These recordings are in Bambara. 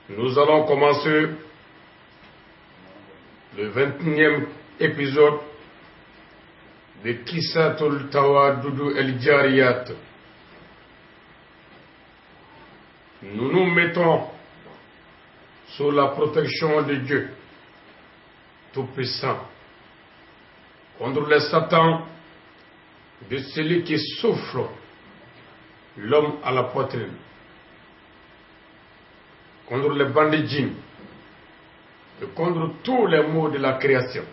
Nous allons commencer le 21e épisode de Kissatul Tawadudu El Jariyat. Nous nous mettons sous la protection de Dieu Tout-Puissant contre le Satan de celui qui souffle l'homme à la poitrine, contre les bandits djinns et contre tous les maux de la création.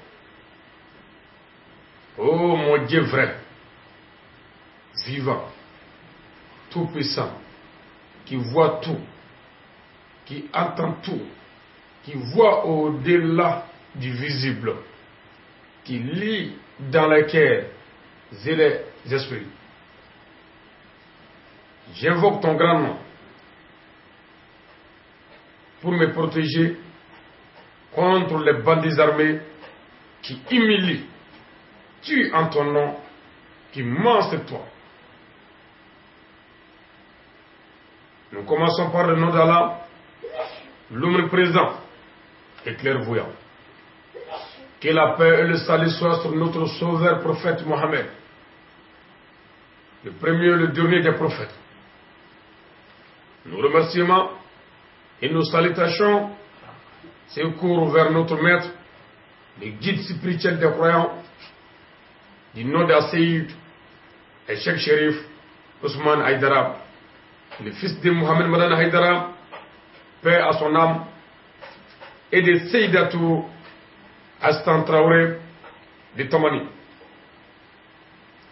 Oh mon Dieu vrai, vivant, tout-puissant, qui voit tout, qui entend tout, qui voit au-delà du visible, qui lit dans les cœurs et les esprits. J'invoque ton grand nom pour me protéger contre les bandits armés qui humilient, tuent en ton nom, qui mentent sur toi. Nous commençons par le nom d'Allah, l'omniprésent et clairvoyant. Que la paix et le salut soient sur notre sauveur prophète Mohammed, le premier et le dernier des prophètes. Nos remerciements et nos salutations s'écourent vers notre maître, le guide spirituel des croyants, du nom d'Asseïd et Cheikh Sherif Ousmane Haïdara, le fils de Mohamed Madani Haïdara, paix à son âme, et de Seydatou Astan Traoré de Tomani.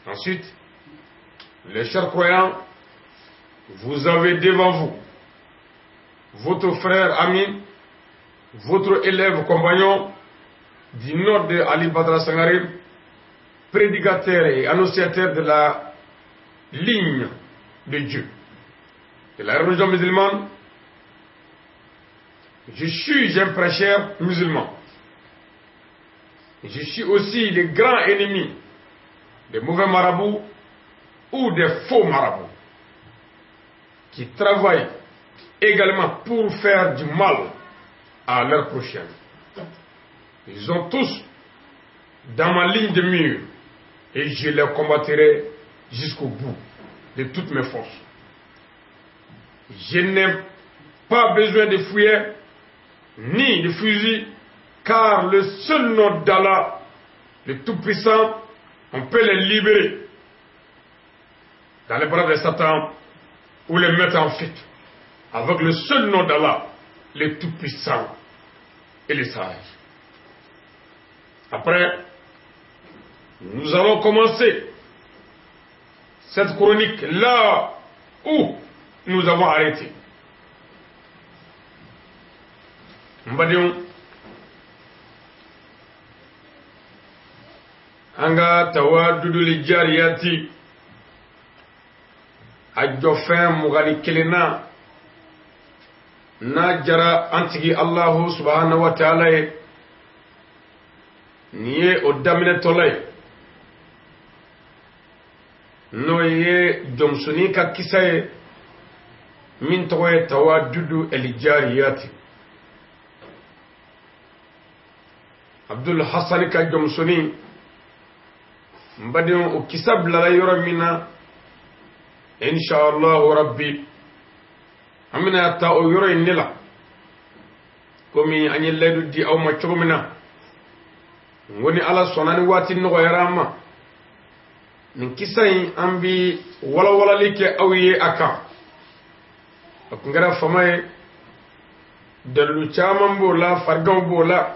Ensuite, les chers croyants, vous avez devant vous votre frère ami, votre élève compagnon du nom de Ali Badra Sangaré, prédicateur et annonciateur de la ligne de Dieu, de la religion musulmane. Je suis un prêcheur musulman. Je suis aussi le grand ennemi des mauvais marabouts ou des faux marabouts qui travaillent également pour faire du mal à leur prochain. Ils ont tous dans ma ligne de mire et je les combattrai jusqu'au bout de toutes mes forces. Je n'ai pas besoin de fouiller ni de fusil, car le seul nom d'Allah, le Tout-Puissant, on peut les libérer dans les bras de Satan ou les mettre en fuite avec le seul nom d'Allah, le Tout-Puissant et le Sage. Après, nous allons commencer cette chronique là où nous avons arrêté. N badenw, an ka tawaduduli jariyati a jɔfɛn 21 na, n'a jara an tigi Allahu subhanahu wa ta'ala ye, nin ye o daminɛtɔla ye, n'o ye jɔnmusonin ka kisa ye min tɔgɔ ye tawadudu elijariyati. Abdul Hassan ka jɔnmusonin, n badenw, o kisa bilala yɔrɔ min na, inshallah rabbi an bɛna ta o yɔrɔ in de la, komi an ye layidu di aw ma cogo min na, n ko ni Ala sɔnna ni waati nɔgɔyara an ma, nin kisa in an bi walawalali kɛ aw ye a kan. A kun kɛra fama ye, dalilu caman b'o la, fariganw b'o la,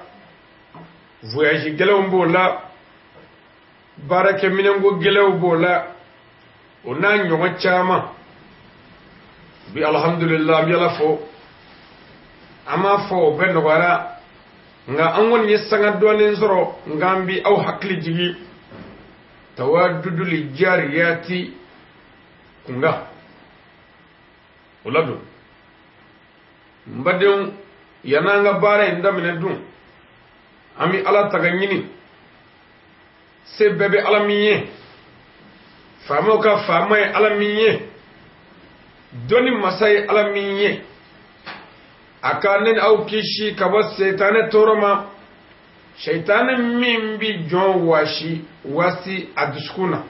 voyage gɛlɛnw b'o la, baarakɛminɛnko gɛlɛnw b'o la, o n'a ɲɔgɔn caman. Bi alhamdulillah, an bɛ Ala fo, an m'a fɔ o bɛɛ nɔgɔyara, nka an kɔni ye sanga dɔɔnin sɔrɔ, nka an bi aw hakili jigin tawaduduli jariyati kunda o la don. N badenw, yann'an ka baara in daminɛ dun, an bɛ Ala ta ka ɲini, se bɛɛ bɛ Ala min ye, faamaw ka faama ye Ala min ye, dɔnni masa ye Ala min ye, A ka ne ni aw kisi ka bɔ seitanɛ tɔɔrɔ ma, seitanɛ min bi jɔn wasi wasi a dusukun na.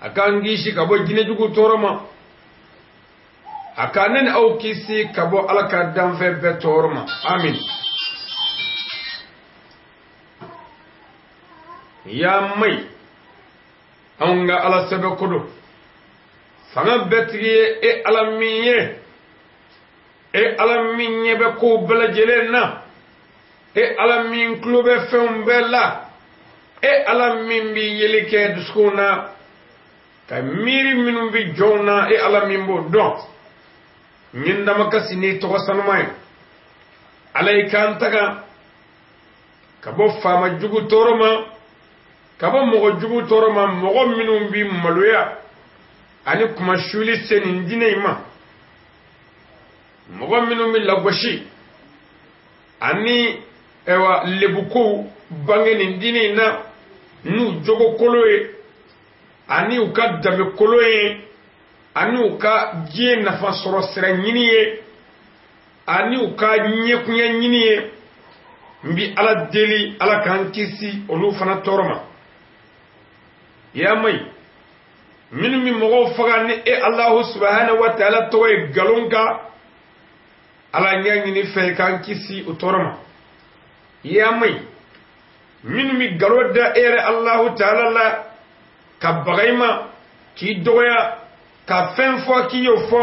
A k'an kisi ka bɔ jinɛjugu tɔɔrɔ ma. A ka ne ni aw kisi ka bɔ Ala ka danfɛn bɛɛ tɔɔrɔ ma. Amin. Ya mai anw ka Ala sɛbɛ ko don, fanga bɛɛ tigi ye e Ala min ye, e Ala min ɲɛ bɛ kow bɛɛ lajɛlen na, e Ala min tulo bɛ fɛnw bɛɛ la, e Ala min bɛ yeli kɛ dusukun na ka miiri minnu bɛ jɔnw na, e Ala min b'o dɔn. N ye n damakasi n'i tɔgɔ sanuma ye. Ala i k'an taga ka bɔ faama jugu tɔɔrɔ ma, ka bɔ mɔgɔ jugu tɔɔrɔ ma, mɔgɔ minnu bɛ maloya ani kumasuli se nin diinɛ in ma, mɔgɔ minnu bɛ lagosi ani ɛwa lebukow bange nin diinɛ in na n'u jogo kolo ye ani u ka danbe kolo ye ani u ka diɲɛ nafa sɔrɔ sira ɲini ye ani u ka ɲɛkunya ɲini ye. N bi Ala deli, Ala k'an kisi olu fana tɔɔrɔ ma. Ya mai minnu bɛ mɔgɔw faga ni e Alahu subahana wa taala tɔgɔ ye nkalon kan, Ala n y'a ɲini fɛ k'an kisi o tɔɔrɔ ma. Ya mai minnu bɛ nkalon da e yɛrɛ Alahu taala la ka baga i ma, k'i dɔgɔya, ka fɛn fɔ k'i y'o fɔ,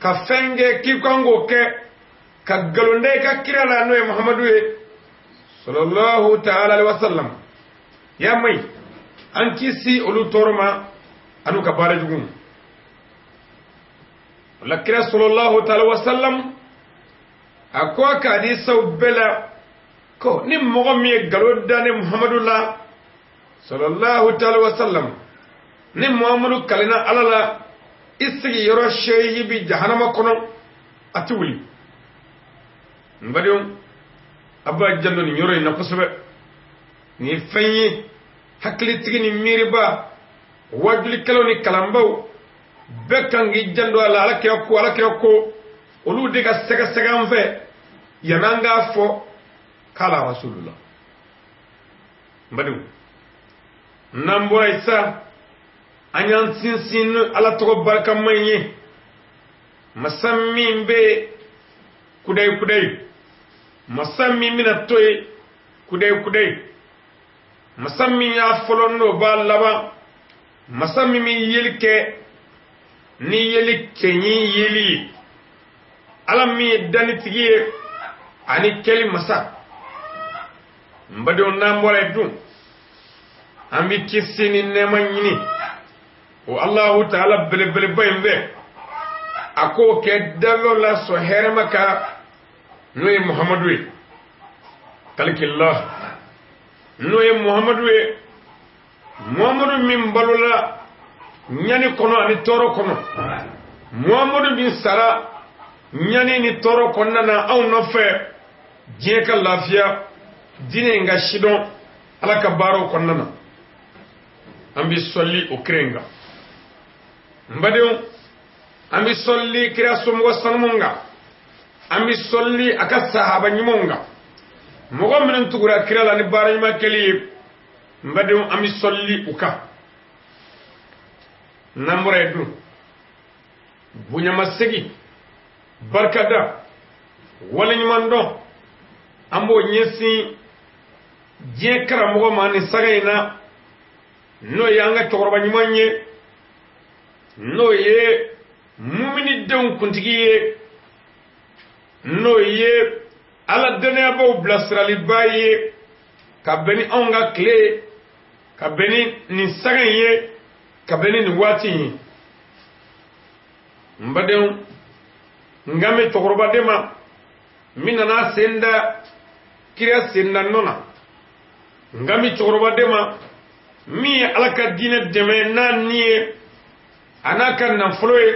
ka fɛn kɛ k'i kan k'o kɛ, ka nkalon da i ka kira la n'o ye Muhamadu ye sallallahu ta'ala alaihi wa sallam. Ya mai an kisi olu tɔɔrɔ ma an'u ka baara jugu. O la kira sallallahu ta'ala wa sallam a ko a ka hadisaw bɛɛ la ko ni mɔgɔ min ye nkalon da ne Muhamadu la sallallahu ta'ala wa sallam, ni Muhamadu kalenna Ala la, i sigiyɔrɔ seehi bi jahanama kɔnɔ, a ti wuli. N badenw, a b'a janto nin yɔrɔ in na kosɛbɛ. Nin ye fɛn ye hakilitigi ni miiriba, wajulikɛlaw ni kalanbaw bɛɛ kan k'i janto a la. Ala kira ko, Ala kira ko, olu de ka sɛgɛsɛgɛ an fɛ yan'an k'a fɔ k'ala rasulullah. N badenw, n'an bɔra yen sa, an y'an sinsin ni Ala tɔgɔ barikama in ye, masa min bɛ kudayi kudayi, masa min bɛna to yen kudayi kudayi, masa min y'a fɔlɔ n'o b'a laban, masa min bɛ yeli kɛ ni yeli cɛɲi yeli ye, Ala min ye dannitigi ye ani kɛli masa. N badenw, n'an bɔra yen dun, an bɛ kisi ni nɛɛma ɲini o Alahu taala belebeleba in fɛ, a k'o kɛ danfɛnw la sɔn hɛrɛma kan, n'o ye Muhamadu ye kalikillah, n'o ye Muhamadu ye, Muhamadu min balola ɲani kɔnɔ ani tɔɔrɔ kɔnɔ, Muhamadu min sara ɲani ni tɔɔrɔ kɔnɔna na anw nɔfɛ diɲɛ ka lafiya, diinɛ in ka sidɔn Ala ka baaraw kɔnɔna na. An bɛ sɔli o kira in kan. N badenw, an bɛ sɔli kira somɔgɔ sanumanw kan, an bɛ sɔli a ka sahaba ɲumanw kan, mɔgɔ minnu tugura kira la ni baara ɲuman kɛli ye. N badenw, an bɛ sɔli u kan. N'an bɔra yen dun, bonyamasegin, barikada, waleɲumandɔn, an b'o ɲɛsin diɲɛ karamɔgɔ ma nin saga in na, n'o ye an ka cɛkɔrɔba ɲuman ye, n'o ye muminidenw kuntigi ye, n'o ye Ala dɛnɛyabaw bilasiraliba ye, ka bɛn ni anw ka tile ye, ka bɛn ni nin saga in ye, ka bɛn ni nin waati in ye. N badenw, n kan bɛ cɛkɔrɔba de ma min nana sen da kira sen da nɔ na. N kan bɛ cɛkɔrɔba de ma min ye Ala ka diinɛ dɛmɛ n'a ni ye, a n'a ka nafolo ye,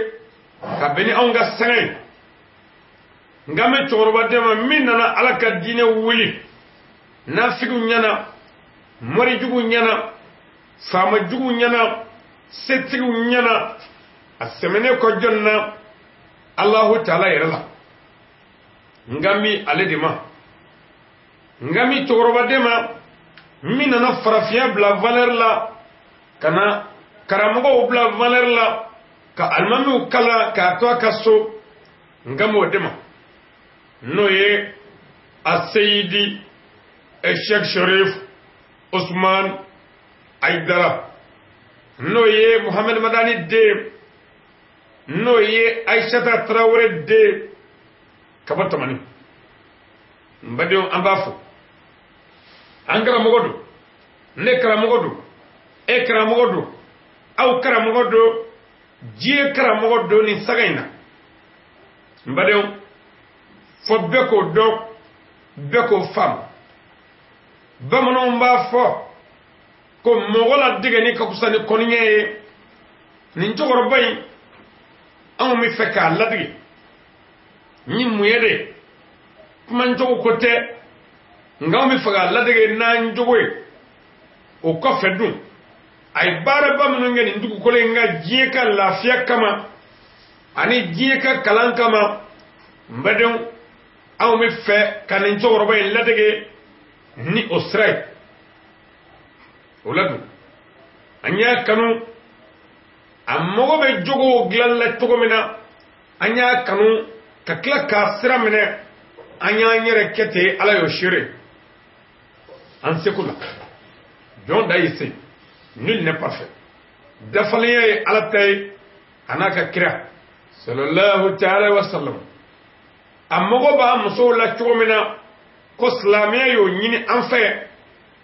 ka bɛn ni anw ka sanga ye. N kan bɛ cɛkɔrɔba de ma min nana Ala ka diinɛ wuli nafigiw ɲɛna, morijuguw ɲɛna, faamajuguw ɲɛna, setigiw ɲɛna, a sɛmɛnen kɔ jɔn na? Alahu taala yɛrɛ la. N kan bi ale de ma, n kan bi cɛkɔrɔba de ma min nana farafinya bila valeur la, ka na karamɔgɔw bila valeur la, ka alimamiw kalan k'a to a ka so. N kan b'o de ma, n'o ye Aseyidi Sheikh Sharif Usman Aidara, n'o ye Muhammed Madani den, n'o ye Aïssata Traoré den ka bɔ Tamani. N badenw, an b'a fɔ an karamɔgɔ don, ne karamɔgɔ don, e karamɔgɔ don, aw karamɔgɔ don, diɲɛ karamɔgɔ don nin saga in na. N badenw, fɔ bɛɛ k'o dɔn, bɛɛ k'o faamu. Bamananw b'a fɔ ko mɔgɔ ladegeni ka fisa ni kɔniya ye. Nin cɛkɔrɔba in, anw bɛ fɛ k'a ladege ni mun ye de? Kuma cogo ko tɛ, nka anw bɛ fɛ k'a ladege n'an jogo ye. O kɔfɛ dun, a ye baaraba minnu kɛ nin dugukolo in ka diɲɛ ka lafiya kama ani diɲɛ ka kalan kama, n badenw, anw bɛ fɛ ka nin cɛkɔrɔba in ladege ni o sira ye. O la dun, an y'a kanu, a mago bɛ jogow dilanli la cogo min na, an y'a kanu ka tila k'a sira minɛ, an y'an yɛrɛ kɛ ten. Ala y'o seere an seko la. Jɔn da y'i se, nul n'est parfait. Dafalenya ye Ala ta ye, a n'a ka kira sallallahu ta'ala wa sallam. A mago b'a musow la cogo min na, ko silamɛya y'o ɲini an fɛ,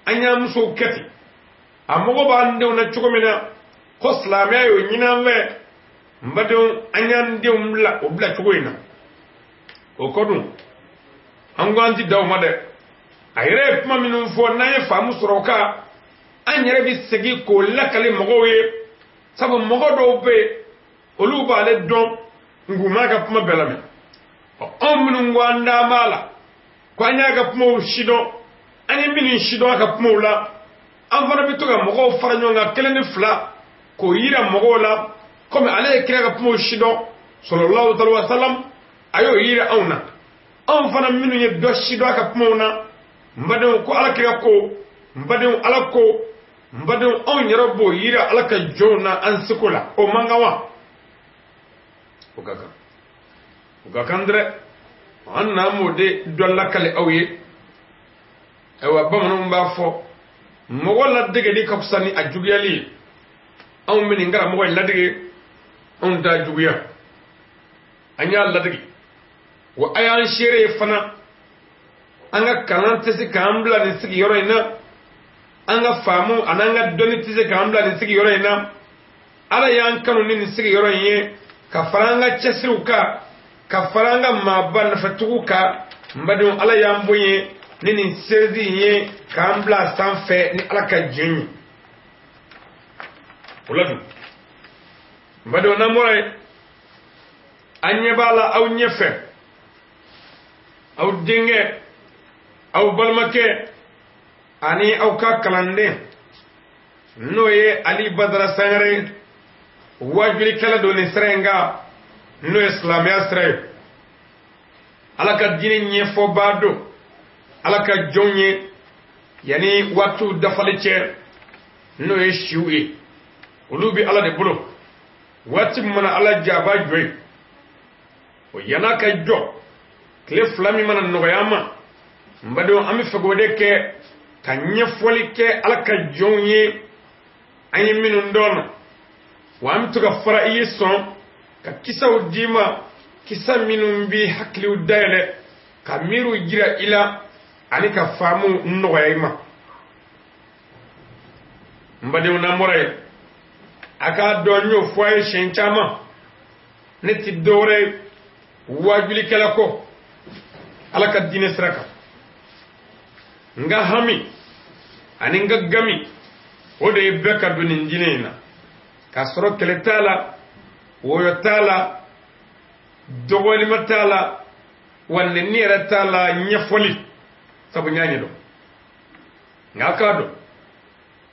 an y'an musow kɛ ten. A mago b'an denw na cogo min na, ko silamɛya y'o ɲini an fɛ, n badenw, an y'an denw bila o bila cogo in na. O kɔ dun, an ko an ti da o ma dɛ. A yɛrɛ ye kuma minnu fɔ, n'an ye faamu sɔrɔ o kan, an yɛrɛ bɛ segin k'o lakale mɔgɔw ye, sabu mɔgɔ dɔw bɛ yen, olu b'ale dɔn, nk'u m'a ka kuma bɛɛ lamɛn. Ɔ, anw minnu ko an d'an b'a la, ko an y'a ka kumaw sidɔn, an ye minnu sidɔn a ka kumaw la, an fana bɛ to ka mɔgɔw fara ɲɔgɔn kan kelen ni fila k'o yira mɔgɔw la, komi ale ye kira ka kumaw sidɔn sallallahu alaihi wa sallam, a y'o yira anw na. Anw fana minnu ye dɔ sidɔn a ka kumaw na, n badenw, ko Ala kira ko, n badenw, Ala ko, n badenw, anw yɛrɛ b'o yira Ala ka jɔnw na an seko la. O man kan wa? O ka kan, o ka kan dɛ. An n'an b'o de dɔ lakale aw ye. Ayiwa, bamananw b'a fɔ mɔgɔ ladegeli ka fisa ni a juguyali ye. Anw bɛ nin karamɔgɔ in ladege, anw t'a juguya, an y'a ladege. Wa a y'an seere ye fana, an ka kalan tɛ se k'an bila nin sigiyɔrɔ in na, an ka faamu an'an ka dɔnni tɛ se k'an bila nin sigiyɔrɔ in na. Ala y'an kanu ni nin sigiyɔrɔ in ye, ka fara an ka cɛsiriw kan, ka fara an ka maaba nafatigiw kan. N badenw, Ala y'an bonya ni nin sezi in ye k'an bila sanfɛ ni Ala ka diɲɛ ye. O la dun, n badenw, n'an bɔra yen, an ɲɛ b'a la aw ɲɛfɛ, aw denkɛ, aw balimakɛ ani aw ka kalanden, n'o ye Ali Badara Sangare, wajulikɛla don nin sira in kan, n'o ye silamɛya sira ye. Ala ka diinɛ ɲɛfɔbaa don Ala ka jɔnw ye yanni waatiw dafali cɛ, n'o ye siw ye, olu bɛ Ala de bolo. Waati min mana Ala ja, a b'a jɔ yen. O yann'a ka jɔ, tile 2 min mana nɔgɔya an ma, n badenw, an bɛ fɛ k'o de kɛ ka ɲɛfɔli kɛ Ala ka jɔnw ye, an ye minnu dɔn na. Wa an bɛ to ka fara i ye sɔn ka kisaw d'i ma, kisa minnu b'i hakiliw dayɛlɛ, ka miiriw jira i la ani ka faamu nɔgɔya i ma. N badenw, n'an bɔra yen, a k'a dɔn n y'o fɔ a ye siɲɛ caman, ne ti dɔwɛrɛ ye waajulikɛla kɔ Ala ka diinɛ sira kan. N ka hami ani n ka gami, o de ye bɛɛ ka don nin diinɛ in na, k'a sɔrɔ kɛlɛ t'a la, wɔyɔ t'a la, dɔgɔlima t'a la, wa nɛni yɛrɛ t'a la, ɲɛfɔli, sabu n y'a ɲɛdɔn. Nka a k'a dɔn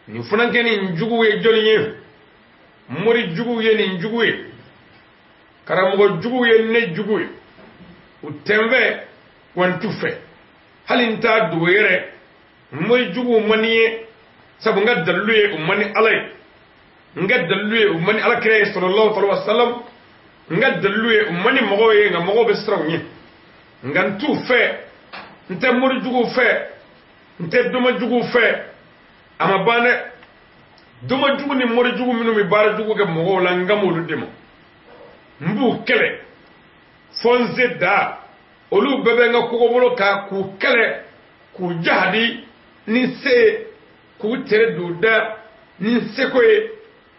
nin funankɛ nin jugu ye jɔnni ye? Mori jugu ye nin jugu ye, karamɔgɔ jugu ye ne jugu ye. U tɛ n fɛ. Wa n t'u fɛ, hali n t'a dogo yɛrɛ, mori juguw man di n ye, sabu n ka dalilu ye u man di Ala ye, n ka dalilu ye u man di Ala kira ye sallallahu alaihi wa sallam, n ka dalilu ye u man di mɔgɔw ye, nka mɔgɔw bɛ siran u ɲɛ. Nka n t'u fɛ, n tɛ mori juguw fɛ, n tɛ doma juguw fɛ. A ma ban dɛ, doma jugu ni mori jugu minnu bɛ baara jugu kɛ mɔgɔw la, n kan b'olu de ma, n b'u kɛlɛ fo n se da. Olu bɛɛ bɛ n ka kogobolo kan k'u kɛlɛ, k'u jahadi ni se, k'u tere don da ni seko ye,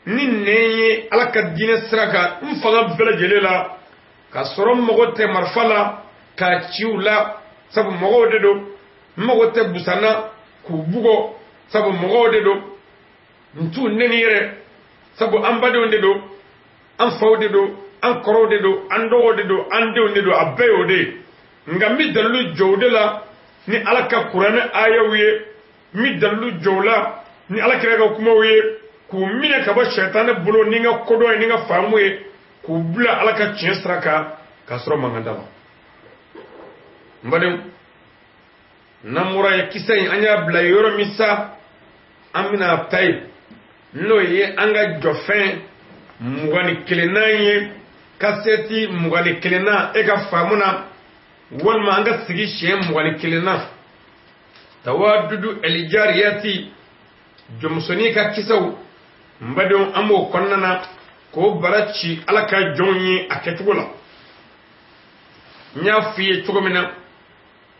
ni nɛn ye, Ala ka diinɛ sira kan, n fanga bɛɛ lajɛlen la, k'a sɔrɔ n mago tɛ marifa la k'a ci u la, sabu mɔgɔw de don. N mago tɛ busan na k'u bugɔ, sabu mɔgɔw de don. N t'u nɛni yɛrɛ, sabu an badenw de don, an faw de don, an kɔrɔw de don, an dɔgɔw de don, an denw de don, a bɛɛ y'o de ye. Nka n bɛ dalilu jɔ o de la ni Ala ka kuranɛ ayaw ye, n bɛ dalilu jɔ o la ni Ala kira ka kumaw ye, k'u minɛ ka bɔ sɛtanɛ bolo ni n ka kodɔn ye, ni n ka faamu ye, k'u bila Ala ka tiɲɛ sira kan, k'a sɔrɔ mankan t'a la. N badenw, n'an bɔra yen, kisa in an y'a bila yɔrɔ min sa, an bɛna ta yen, n'o ye an ka jɔfɛn 21nan ye, kasɛti 21nan e ka faamu na, walima an ka sigi siɲɛ 21nan, tawadudu elijariyati, jɔnmusonin ka kisaw. N badenw, an b'o kɔnɔna na k'o bara ci Ala ka jɔnw ye a kɛcogo la. N y'a f'i ye cogo min na,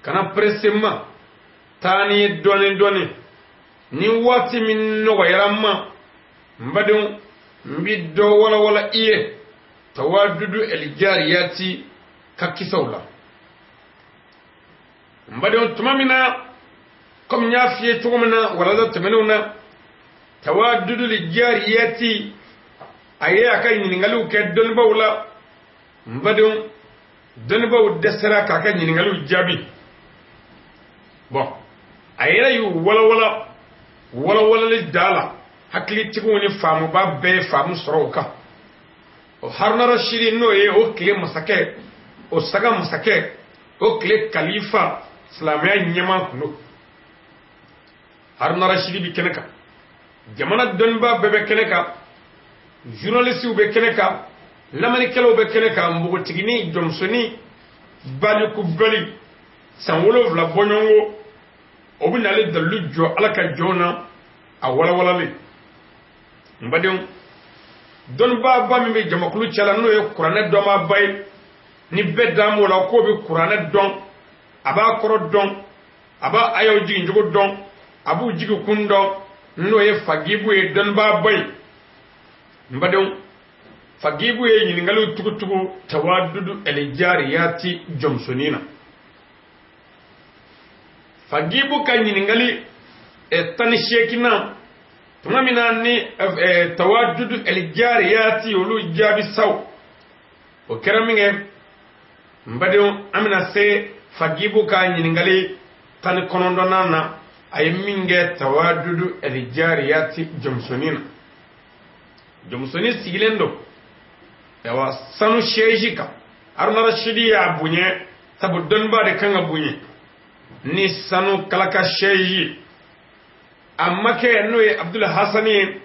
kana presse ma, taa ni ye dɔɔni dɔɔni. Ni waati min nɔgɔyara n ma, n badenw, n bi dɔ walawala i ye tawadudu elijariyati ka kisaw la. N badenw, tuma min na, komi n y'a f'i ye cogo min na walada tɛmɛnenw na, tawadudu lijariyati, a ye a ka ɲininkaliw kɛ dɔnnibaw la. N badenw, dɔnnibaw dɛsɛra k'a ka ɲininkaliw jaabi. Bɔn, a yɛrɛ y'u walawala walawalali da la, hakilitigiw ni faamuba bɛɛ ye faamu sɔrɔ o kan. O Haruna Rashidi, n'o ye o tile masakɛ, o saga masakɛ, o tile kalifa, silamɛya ɲɛmaa kun don. Haruna Rashidi bi kɛnɛ kan, jamana dɔnnibaa bɛɛ bɛ kɛnɛ kan, journalisiw bɛ kɛnɛ kan, lamɛnnikɛlaw bɛ kɛnɛ kan, npogotigini, jɔnmusonin, balikubali, san 7 bɔɲɔgɔnko, o bɛ n'ale dalilu jɔ Ala ka jɔnw na a walawalalen. N badenw, dɔnnibaaba min bɛ jamakulu cɛla, n'o ye kuranɛ dɔnbaaba ye, ni bɛɛ dan b'o la k'o bɛ kuranɛ dɔn, a b'a kɔrɔ dɔn, a b'a ayaw jigin cogo dɔn, a b'u jigin kun dɔn, n'o ye Fagibu ye, dɔnnibaaba ye. N badenw, Fagibu ye ɲininkaliw tugutugu tawadudu elijariyati jɔnmusonin na. Fagibu ka ɲininkali 18nan, tuma min na ni tawadudu elijariyati olu jaabi saw, o kɛra min kɛ, n badenw, an bɛna se Fagibu ka ɲininkali 19nan na, a ye min kɛ tawadudu elijariyati jɔnmusonin na. Jɔnmusonin sigilen don, ayiwa, sanu sɛzi kan. Haruna Rashidi y'a bonya, sabu dɔnniba de kan ka bonya ni sanu kalaka sɛzi. A makɛ, n'o ye Abdul Hasani ye,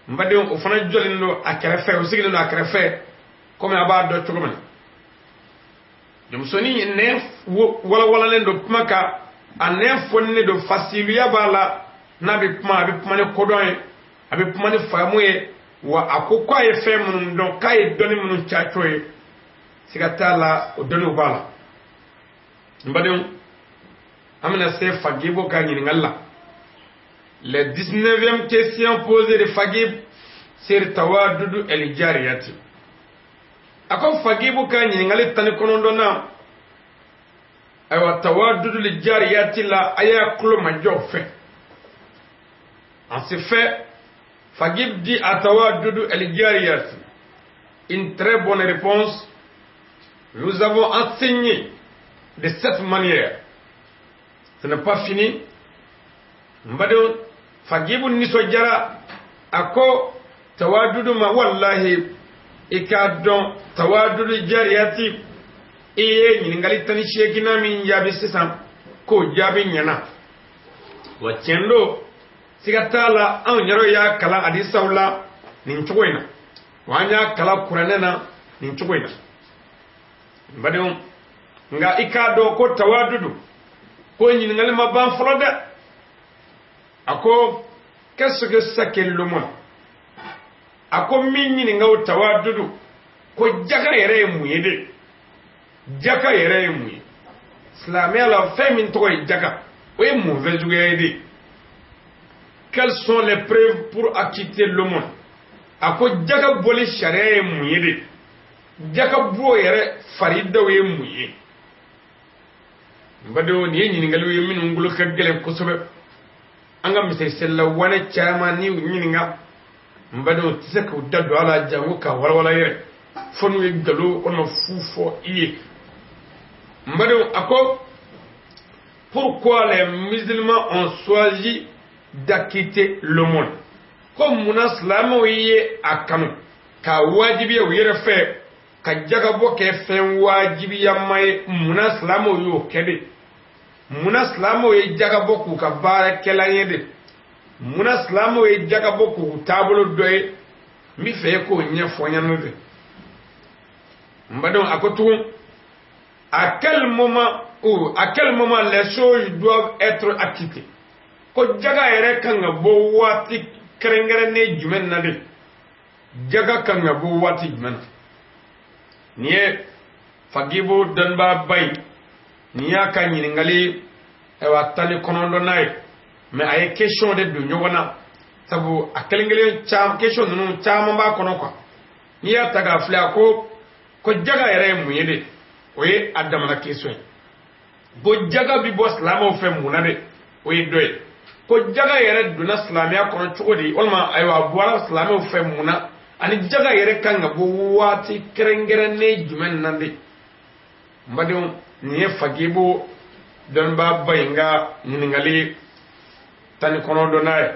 n badenw, o fana jɔlen don a kɛrɛfɛ, o sigilen don a kɛrɛfɛ, komi a b'a dɔn cogo min na. Jɔnmusonin nɛn walawalalen don kuma kan, a nɛn fɔnnen don, fasiluya b'a la. N'a bɛ kuma, a bɛ kuma ni kodɔn ye, a bɛ kuma ni faamu ye. Wa a ko k'a ye fɛn minnu dɔn, k'a ye dɔnni minnu caco ye, siga t'a la, o dɔnniw b'a la. N badenw, an bɛna se Fagibo ka ɲininkali la. Les 19e question posée de Fagib sur Tawadudu El Jariyati. A ko Fagibu ka ɲininkali 19nan, ayiwa, Tawadudu li Jariyati la, a y'a tulo majɔ fɛ. En ce fait, Fagib dit à Tawadudu El Jariyati une très bonne réponse. Nous avons enseigné de cette manière. Ce n'est pas fini. N badenw, Fagibu nisɔndiyara, a ko Tawadudu ma: wallahi, i k'a dɔn, Tawadudu Jariyati, I ye ɲininkali 18nan min jaabi sisan, k'o jaabi ɲɛna. Wa tiɲɛ don, siga t'a la, anw yɛrɛ y'a kalan hadisaw la nin cogo in na, wa an y'a kalan kuranɛ na nin cogo in na. N badenw, nka i k'a dɔn ko tawadudu ko ɲininkali ma ban fɔlɔ dɛ. A ko qu'est-ce que c'est que l'aumône? A ko min ɲininka o tawadudu ko jaka yɛrɛ ye mun ye de? Jaka yɛrɛ ye mun ye silamɛya la? Fɛn min tɔgɔ ye jaka, o ye mun fɛn suguya ye de? Quelles sont les preuves pour acquitter l'aumône? A ko jaka bɔli sariya ye mun ye de? Jaka bɔ yɛrɛ faridaw ye mun ye? N badenw, nin ye ɲininkaliw ye minnu bolo ka gɛlɛn kosɛbɛ. An ka misaliselila wane caman, n'i y'u ɲininka, n badenw, tɛ se k'u da don a la jango ka walawala yɛrɛ, fo n'u ye nkalon walima fu fɔ i ye. N badenw, a ko pourquoi les musulmans ont choisi d'acquitter l'aumône? Ko munna silamɛw ye a kanu k'a wajibiya u yɛrɛ fɛ ka jagabɔ kɛ fɛn wajibiyama ye? Munna silamɛw y'o kɛ de? Munna silamɛw ye jagabɔ k'u ka baarakɛlan ye de? Munna silamɛw ye jagabɔ k'u taabolo dɔ ye? N bɛ fɛ e k'o ɲɛfɔ n ɲɛna de. N badenw, a ko tugun à quel moment ou à quel moment les choses doivent être acquittées? Ko jaga yɛrɛ kan ka bɔ waati kɛrɛnkɛrɛnnen jumɛn na de? Jaga kan ka bɔ waati jumɛn na? Nin ye Fagibo dɔnnibaaba ye, nin y'a ka ɲininkali ayiwa 19nan ye. Mais a ye question de don ɲɔgɔn na, sabu a kelen kelen caman, question ninnu caman b'a kɔnɔ quoi. N'i y'a ta k'a filɛ, a ko ko jaga yɛrɛ ye mun ye de, o ye a damana question ye. Ko jaga bi bɔ silamɛw fɛ mun na de, o ye dɔ ye. Ko jaga yɛrɛ donna silamɛya kɔnɔ cogo di, walima ayiwa a bɔra silamɛw fɛ mun na, ani jaga yɛrɛ kan ka bɔ waati kɛrɛnkɛrɛnnen jumɛn na de? N badenw, nin ye Fagibo dɔnnibaaba in ka ɲininkali 19nan ye.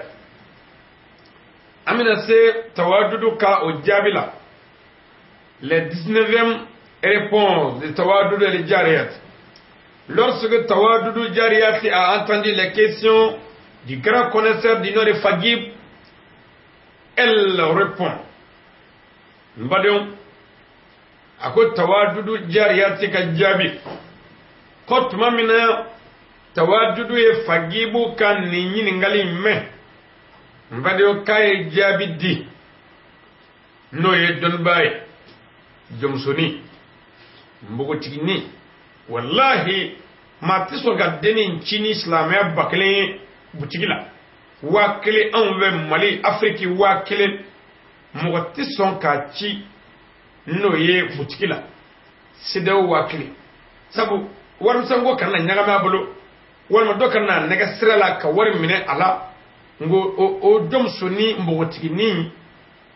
An bɛna se tawadudu ka o jaabi la. Les 19e réponses de Tawadudu el Jariyat. Lorsque Tawadudu Jariyat a entendu les questions du grand connaisseur du nom de Fagib, elle répond. N badenw, a ko Tawadudu Jariyati ka jaabi ko tuma min na Tawadudu ye Fagibu ka nin ɲininkali in mɛn, n badenw, k'a ye jaabi di, n'o ye dɔnnibaa ye, jɔnmusonin, npogotiginin. Walahi, maa tɛ sɔn ka dennin ci ni silamɛya 1000 ye butigi la. 1000, anw bɛ Mali, Afiriki, 1000, mɔgɔ tɛ sɔn k'a ci n'o ye butigi la CEDEAO 1000, sabu warimisɛnko kana na ɲagami a bolo, walima dɔ kana na nɛgɛ sira la ka wari minɛ a la. N ko o jɔnmusonin npogotiginin,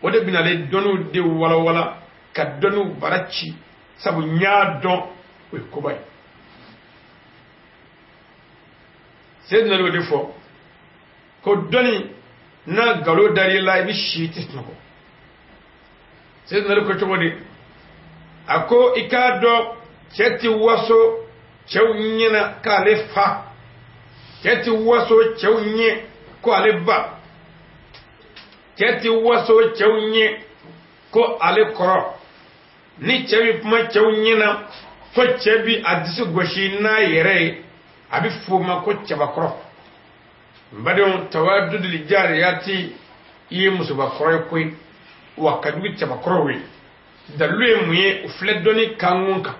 o de bɛna ale dɔnniw de walawala ka dɔnniw bara ci, sabu n y'a dɔn o ye koba ye. Seydina y'o de fɔ ko dɔnni n'a nkalon dar'i la, i bɛ si i tɛ sunɔgɔ. Seydina ko cogo di? A ko i k'a dɔn, cɛ ti waso cɛw ɲɛna k'ale fa, cɛ ti waso cɛw ɲɛ ko ale ba, cɛ ti waso cɛw ɲɛ ko ale kɔrɔ. Ni cɛ bi kuma cɛw ɲɛna fo cɛ bi a disi gosi n'a yɛrɛ ye, a bɛ f'o ma ko cɛbakɔrɔ. N badenw, Tawaduduli Jariyati, i ye musobakɔrɔ ye koyi, wa ka jugu cɛbakɔrɔw ye. Dalilu ye mun ye? O filɛ dɔnni kankun kan.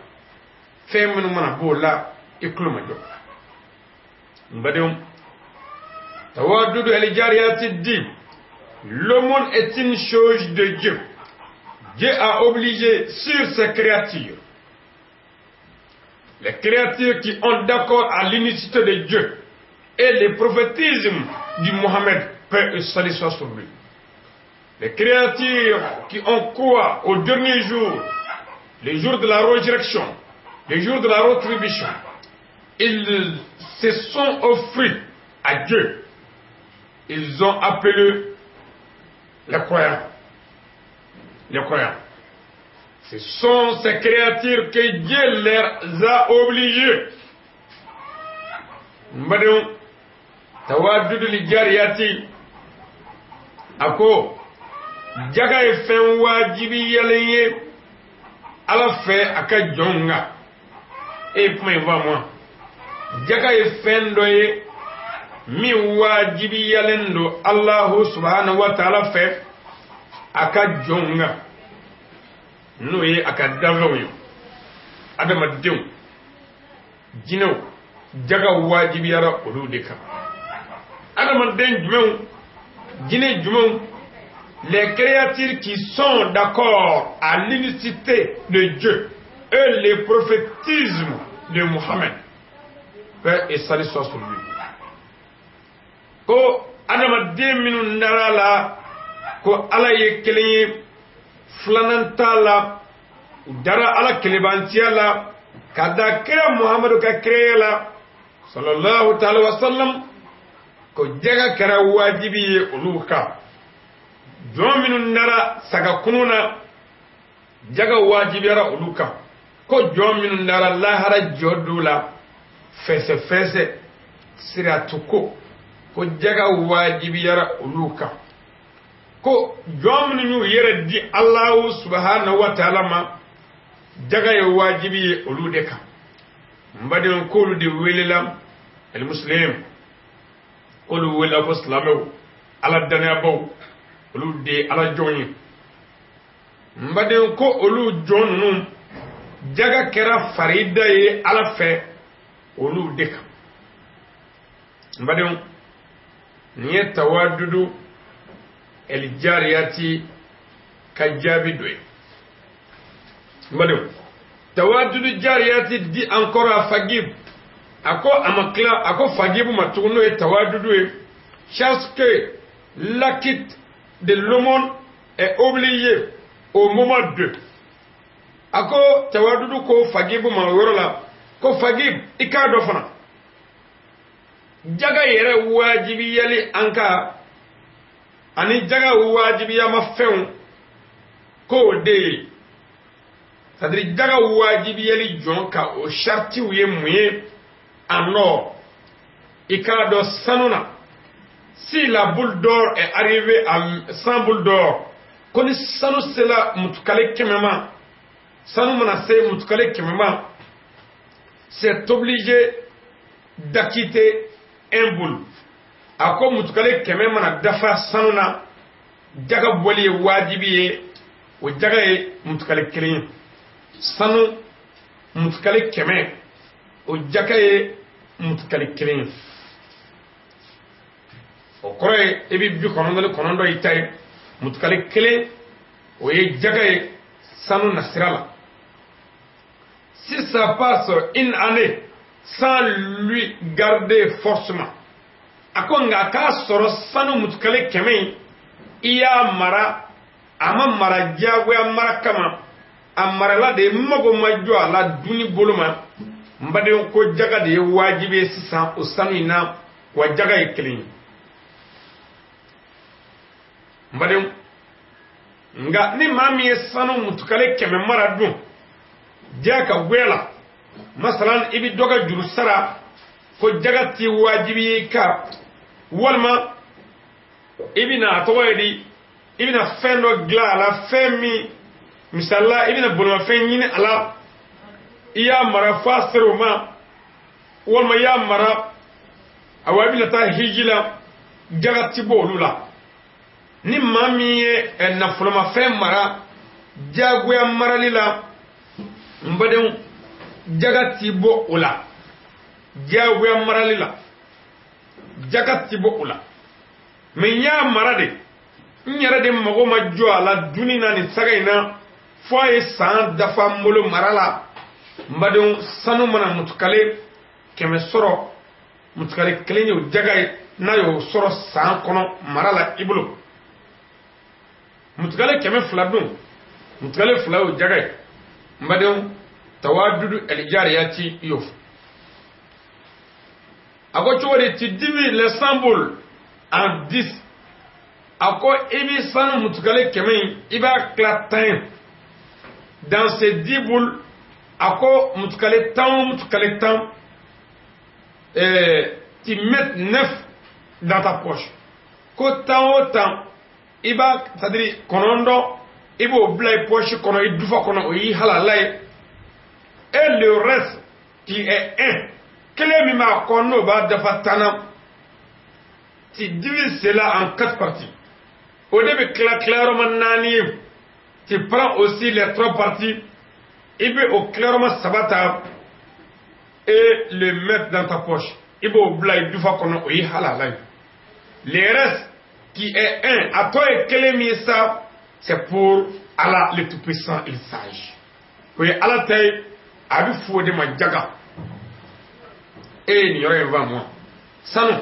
Fɛn minnu mana b'o la, i tulo ma jɔ. N badenw, Tawadudu El Jariyati dit: l'aumône est une chose de Dieu. Dieu a obligé sur ses créatures, les créatures qui ont d'accord à l'unicité de Dieu et le prophétisme du Mohammed, paix et salut soit sur lui. Les créatures qui ont croit au dernier jour, le jour de la résurrection, le jour de la rétribution, ils se sont offerts à Dieu. Ils ont appelé les croyants. Les croyants. Ce sont ces créatures que Dieu leur a obligées. N badenw, Tawadudu Lijariyati a ko jaga ye fɛn wajibiyalen ye Ala fɛ a ka jɔnw kan. E ye kuma in faamu wa? Jaga ye fɛn dɔ ye min wajibiyalen don Alahu subahana wa taala fɛ a ka jɔnw kan, n'o ye a ka danfɛnw ye, adamadenw, jinɛw. Jaga wajibiyara olu de kan. Adamaden jumɛnw, jinɛ jumɛnw? Les créatures qui sont d'accord à l'unicité de Dieu et le prophétisme de Mohammed, paix et salut soit sur lui. Ko adamaden minnu nara la ko Ala ye kelen ye, filanan t'a la, u dara Ala kelebantiya la ka da kira Muhamadu ka kiraya la, sallallahu ta'ala wa sallam, ko jaga kɛra wajibi ye olu kan. Jɔn minnu nara saga kunu na, jaga wajibiyara olu kan. Ko jɔn minnu nara lahara jɔ don la, fɛsɛfɛsɛ siratuko, ko jaga wajibiyara olu kan. Ko jɔn minnu y'u yɛrɛ di Alahu subahanahu wa taala ma, jaga ye wajibi ye olu de kan. N badenw, k'olu de welela alimuslim, k'olu welela ko silamɛw, Ala danayabaw, olu de ye Ala jɔn ye. N badenw, ko olu jɔn ninnu, jaga kɛra farida ye Ala fɛ olu de kan. N badenw, nin ye Tawadudu Elijariyati ka jaabi dɔ ye. N badenw, Tawadudu Jariyati dit encore à Fagib, a ko a ma tila, a ko Fagibu ma tugun, n'o ye Tawadudu ye: sache que l'acquit de l'aumône est obligé au moment de. A ko Tawadudu ko Fagibu ma o yɔrɔ la ko Fagib, i k'a dɔn fana, jaga yɛrɛ wajibiyali an ka ani jaga wajibiyama fɛnw, k'o de ye, c'est à dire jaga wajibiyali jɔn ka o saritiw ye mun ye? En or, i k'a dɔn sanu na, si la boule d'or est arrivée à 100 boules d'or, ko ni sanu sera mutukale 100 ma, sanu mana se mutukale 100 ma, c'est obligé d'acquitter un boule. A ko mutukale 100 mana dafa sanu na, jaga bɔli ye wajibi ye, o jaga ye mutukale kelen ye. Sanu mutukale 100, o jaga ye mutukale kelen ye. O kɔrɔ ye i bɛ 99 i ta ye, mutukale kelen, o ye jaga ye sanu nasira la. Si ça passe une année sans lui garder forcément, a ko nka k'a sɔrɔ sanu mutukale 100 in, i y'a mara, a ma mara diyagoya mara kama, a marala de mago ma jɔ a la dunni bolo ma, n badenw, ko jaga de ye wajibi ye sisan o sanu in na, wa jaga ye kelen ye. N badenw, nka ni maa min ye sanu mutukale 100 mara dun diya ka goya la, masalan i bɛ dɔ ka juru sara, ko jaga ti wajibi ye i kan, walima i bɛna, a tɔgɔ ye di, i bɛna fɛn dɔ dilan a la, fɛn min misali la i bɛna bolimafɛn ɲini a la, i y'a mara f'a sera o ma, walima i y'a mara, awa, i bɛna taa hiji la, jaga ti bɔ olu la. Ni maa min ye nafolomafɛn mara diyagoya marali la, n badenw, jaga ti bɔ o la. Diyagoya marali la, jaga ti bɔ o la. Mɛ n y'a mara de, n yɛrɛ de mago ma jɔ a la dunni na nin saga in na, fo a ye san dafa n bolo mara la, n badenw, sanu mana mutukale 100 sɔrɔ, mutukale kelen y'o jaga ye. N'a y'o sɔrɔ san kɔnɔ mara la i bolo, mutukale 200 dun, mutukale fila y'o jaga ye. N badenw, Tawadudu Elijariyati y'o fɔ. A ko cogo di? Tu divises les 100 boules en 10. A ko i bɛ sanu mutukale 100 in, i b'a tila 10 ye. Dans ces 10 boules, a ko mutukale 10 o mutukale 10, tu mets 9 dans ta poche. Ko 10 o 10, i b'a, c'est-à-dire 9, i b'o bila i poche kɔnɔ, i dufa kɔnɔ, o y'i halala ye. Et le reste qui est 1, kelen min b'a kɔ n'o b'a dafa 10 na, tu divises cela en 4 parties. O de bɛ tila tilayɔrɔma 4 ye. Tu prends aussi les 3 parties, i bɛ o tilayɔrɔma 3 ta et le mettre dans ta poche. I b'o bila i dufa kɔnɔ, o y'i halala ye. Le reste qui est 1, a tɔ ye kelen min ye sa, c'est pour Allah le Tout-Puissant et le Sage. O ye Ala ta ye, a bɛ f'o de ma jaga. E ye nin yɔrɔ in faamu wa? Sanu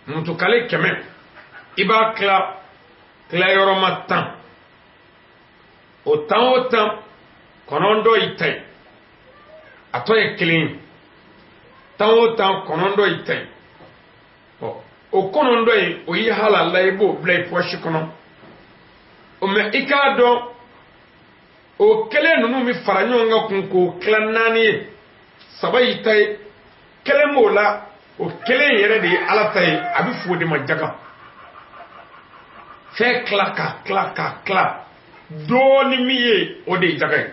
mutukale 100, i b'a tila tilayɔrɔma 10. O 10 o 10, 9 y'i ta ye, a tɔ ye 1 ye. 10 o 10, 9 y'i ta ye. Ɔ, o 9 in, o y'i halala, i b'o bila i poche kɔnɔ. O mɛ, i k'a dɔn o kelen ninnu bɛ fara ɲɔgɔn kan kun k'o tila 4 ye. 3 y'i ta ye, kelen b'o la, o kelen yɛrɛ de ye Ala ta ye, a bɛ f'o de ma jaga. Fɛn tila ka tila ka tila dɔɔni min ye, o de ye jaga ye.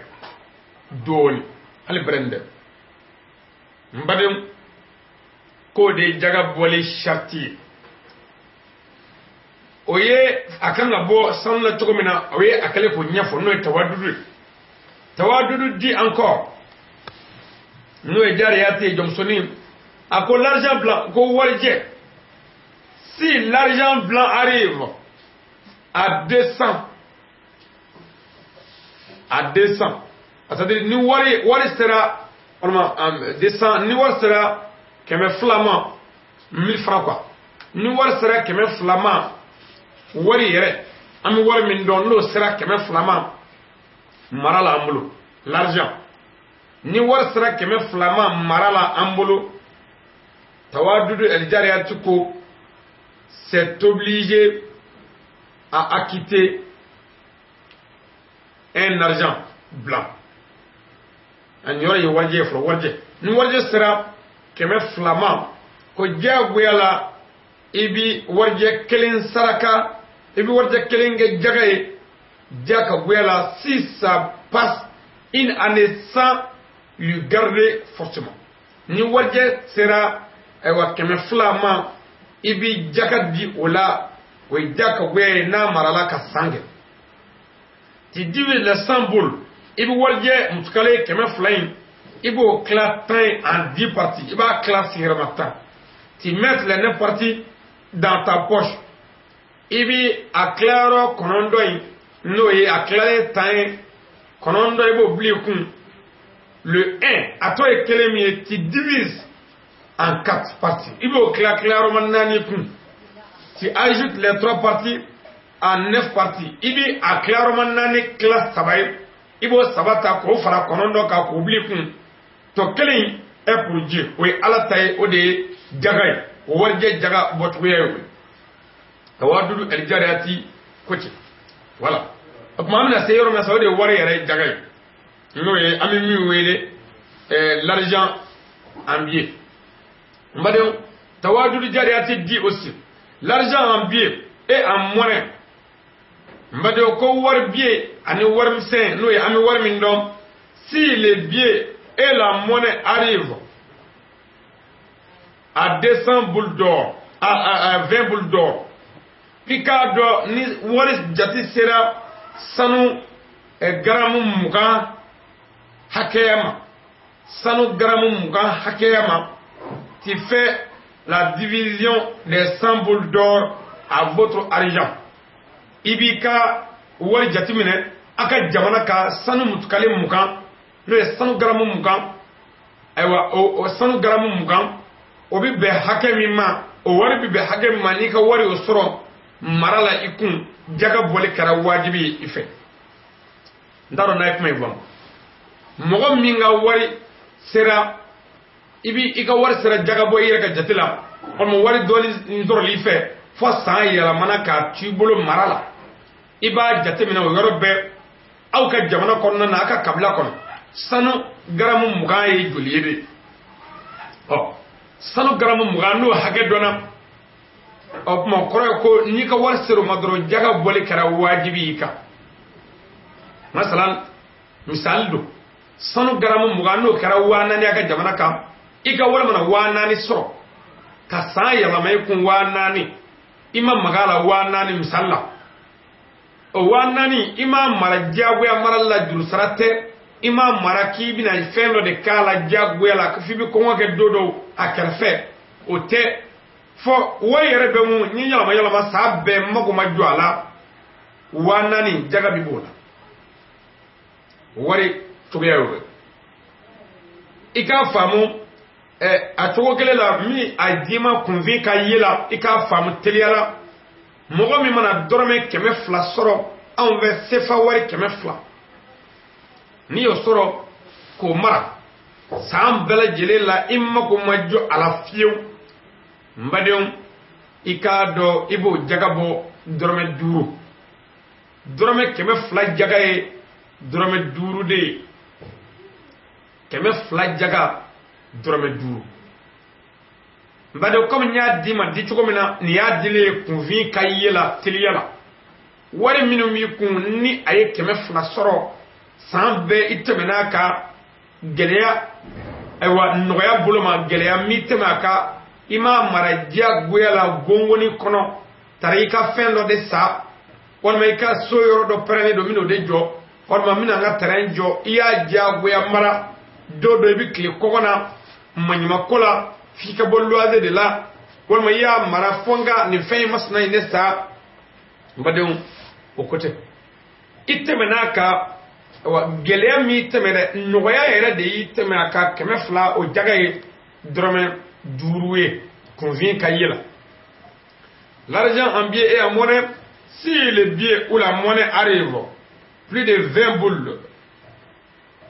Dɔɔni hali bɛrɛ dɛ, n badenw, k'o de ye jaga bɔli sariti ye. O ye a kan ka bɔ sanu la cogo min na, o ye a kɛlen k'o ɲɛfɔ, n'o ye tawadudu ye. Tawadudu dit encore, n'o ye jariyati ye, jɔnmusonin, a ko l'argent blanc, ko warijɛ, si l'argent blanc arrive à 200, à 200, c'est-à-dire ni wari sera walima 200, ni wari sera 200 ma, 1000 francs quoi, ni wari sera 200 ma, wari yɛrɛ an bɛ wari min dɔn, n'o sera 200 ma mara la an bolo, l'argent, ni wari sera 200 ma mara la an bolo, tawadudu el jariyati ko c'est obligé à acquitter un argent blanc. A yɔrɔ ye warijɛ ye fɔlɔ, warijɛ, ni warijɛ sera 200 ma, ko diyagoya la i bi warijɛ kelen saraka, i bi warijɛ kelen kɛ jaga ye ja ka goya la, si ça passe une année sans lui garder forcément. Ni warijɛ sera ayiwa 200 ma, i bi jaka di o la, o ye ja ka goya ye n'a marala ka san kɛ. Tu divises les 100 boules, i bɛ warijɛ mutukale 200 in, i b'o tila 10 en 10 parties, i b'a tila sigiyɔrɔma 10. Tu mets les 9 parties dans ta poche, i bi a tilayɔrɔ 9 in, n'o ye a tilalen 10 ye, 9 i b'o bila i kun. Le 1, a tɔ ye kelen min ye, tu divises en 4 parties, i b'o tila tilayɔrɔma 4 kun. Tu ajoutes les 3 parties en 9 parties, i bi a tilayɔrɔma 4 tila 3 ye, i b'o 3 ta k'o fara 9 kan k'o bila i kun. Tɔ kelen in est pour Dieu, o ye Ala ta ye, o de ye jaga ye, o warijɛ jaga bɔcogoya ye o ye. Tawadudu el jariyati ko ten. Voilà, o tuma an bɛna se yɔrɔ min na sa, o de ye wari yɛrɛ jaga ye, n'o ye an bɛ min wele l'argent en billet. N badenw, tawadudu jariyati dit aussi l'argent en billet et en monnaie. N badenw, ko wari billet ani wari misɛn, n'o ye an bɛ wari min dɔn, si les billets et la monnaie arrivent à 200 boules d'or, à 20 boules d'or, k'i k'a dɔn ni wari jate sera sanu garamu 20 hakɛya ma, sanu garamu 20 hakɛya ma, tu fais la division des 100 boules d'or à votre argent. I b'i ka wari jateminɛ a ka jamana ka sanu mutukale 20, n'o ye sanu garamu 20, ayiwa o sanu garamu 20, o bɛ bɛn hakɛ min ma, o wari bɛ bɛn hakɛ min ma, n'i ka wari o sɔrɔ mara la i kun, jaga bɔli kɛra wajibi ye i fɛ. N t'a dɔn n'a ye kuma in faamu. Mɔgɔ min ka wari sera, i bi i ka wari sera jaga bɔ i yɛrɛ ka jate la, walima wari dɔɔni sɔrɔli i fɛ fo san yɛlɛmana k'a to i bolo mara la, i b'a jateminɛ o yɔrɔ bɛɛ. Aw ka jamana kɔnɔna na, a ka kabila kɔnɔ, sanu garamu 20 ye joli ye de? Ɔ, sanu garamu 20, n'o hakɛ dɔnna, o tuma kɔrɔ ye ko n'i ka wari sera o ma dɔrɔn, jaga bɔli kɛra wajibi y'i kan. Masalan, misali don, sanu garamu 20, n'o kɛra 4000 a ka jamana kan, i ka wari mana 4000 sɔrɔ ka san yɛlɛma i kun 4000, i ma maga a la 4000, misali la, o 4000, i m'a mara diyagoya marali la, jurusara tɛ, i m'a mara k'i bɛna fɛn dɔ de k'a la diyagoya la f'i bɛ kɔngɔ kɛ don dɔw a kɛrɛfɛ, o tɛ. Fɔ wari yɛrɛ bɛ mun ni yɛlɛma yɛlɛma san bɛɛ, mago ma jɔ a la, 4000, jaga bi b'o la. Wari cogoya y'o ye, i k'a faamu. Ɛ, a cogo kelen la, min a d'i ma kunfin ka ye la, i k'a faamu teliya la, mɔgɔ min mana dɔrɔmɛ 200 sɔrɔ anw fɛ, sefa wari 200, n'i y'o sɔrɔ k'o mara san bɛɛ lajɛlen la, i mako ma jɔ a la fiyewu, n badenw, i k'a dɔn i b'o jaga bɔ dɔrɔmɛ 5. Dɔrɔmɛ 200 jaga ye dɔrɔmɛ 5 de ye. 200 jaga, dɔrɔmɛ 5. N badenw, komi n y'a d'i ma di cogo min na, nin y'a dilen ye kunfin ka ye la teliya la. Wari minnu b'i kun, ni a ye 200 sɔrɔ san bɛɛ, i tɛmɛn'a kan gɛlɛya, ayiwa, nɔgɔya bolo ma, gɛlɛya m'i tɛmɛ a kan, i m'a mara diyagoya la gongoni kɔnɔ, tara i ka fɛn dɔ de sa, walima i ka so yɔrɔ dɔ pɛrɛnnen don, n bɛn'o de jɔ, walima n bɛna n ka terrain jɔ, i y'a diyagoya mara. Don dɔ i bɛ tile kɔngɔ na maɲumako la f'i ka bɔ luwanze de la, walima i y'a mara fo n ka nin fɛn in masina in ne sa, n badenw, o ko tɛ. I tɛmɛn'a kan wa, gɛlɛya m'i tɛmɛ dɛ, nɔgɔya yɛrɛ de y'i tɛmɛ a kan. 200, o jaga ye dɔrɔmɛ 5 ye kunfin ka ye la. L'argent en billets et en monnaie, si le billet ou la monnaie arrive plus de 20 boules,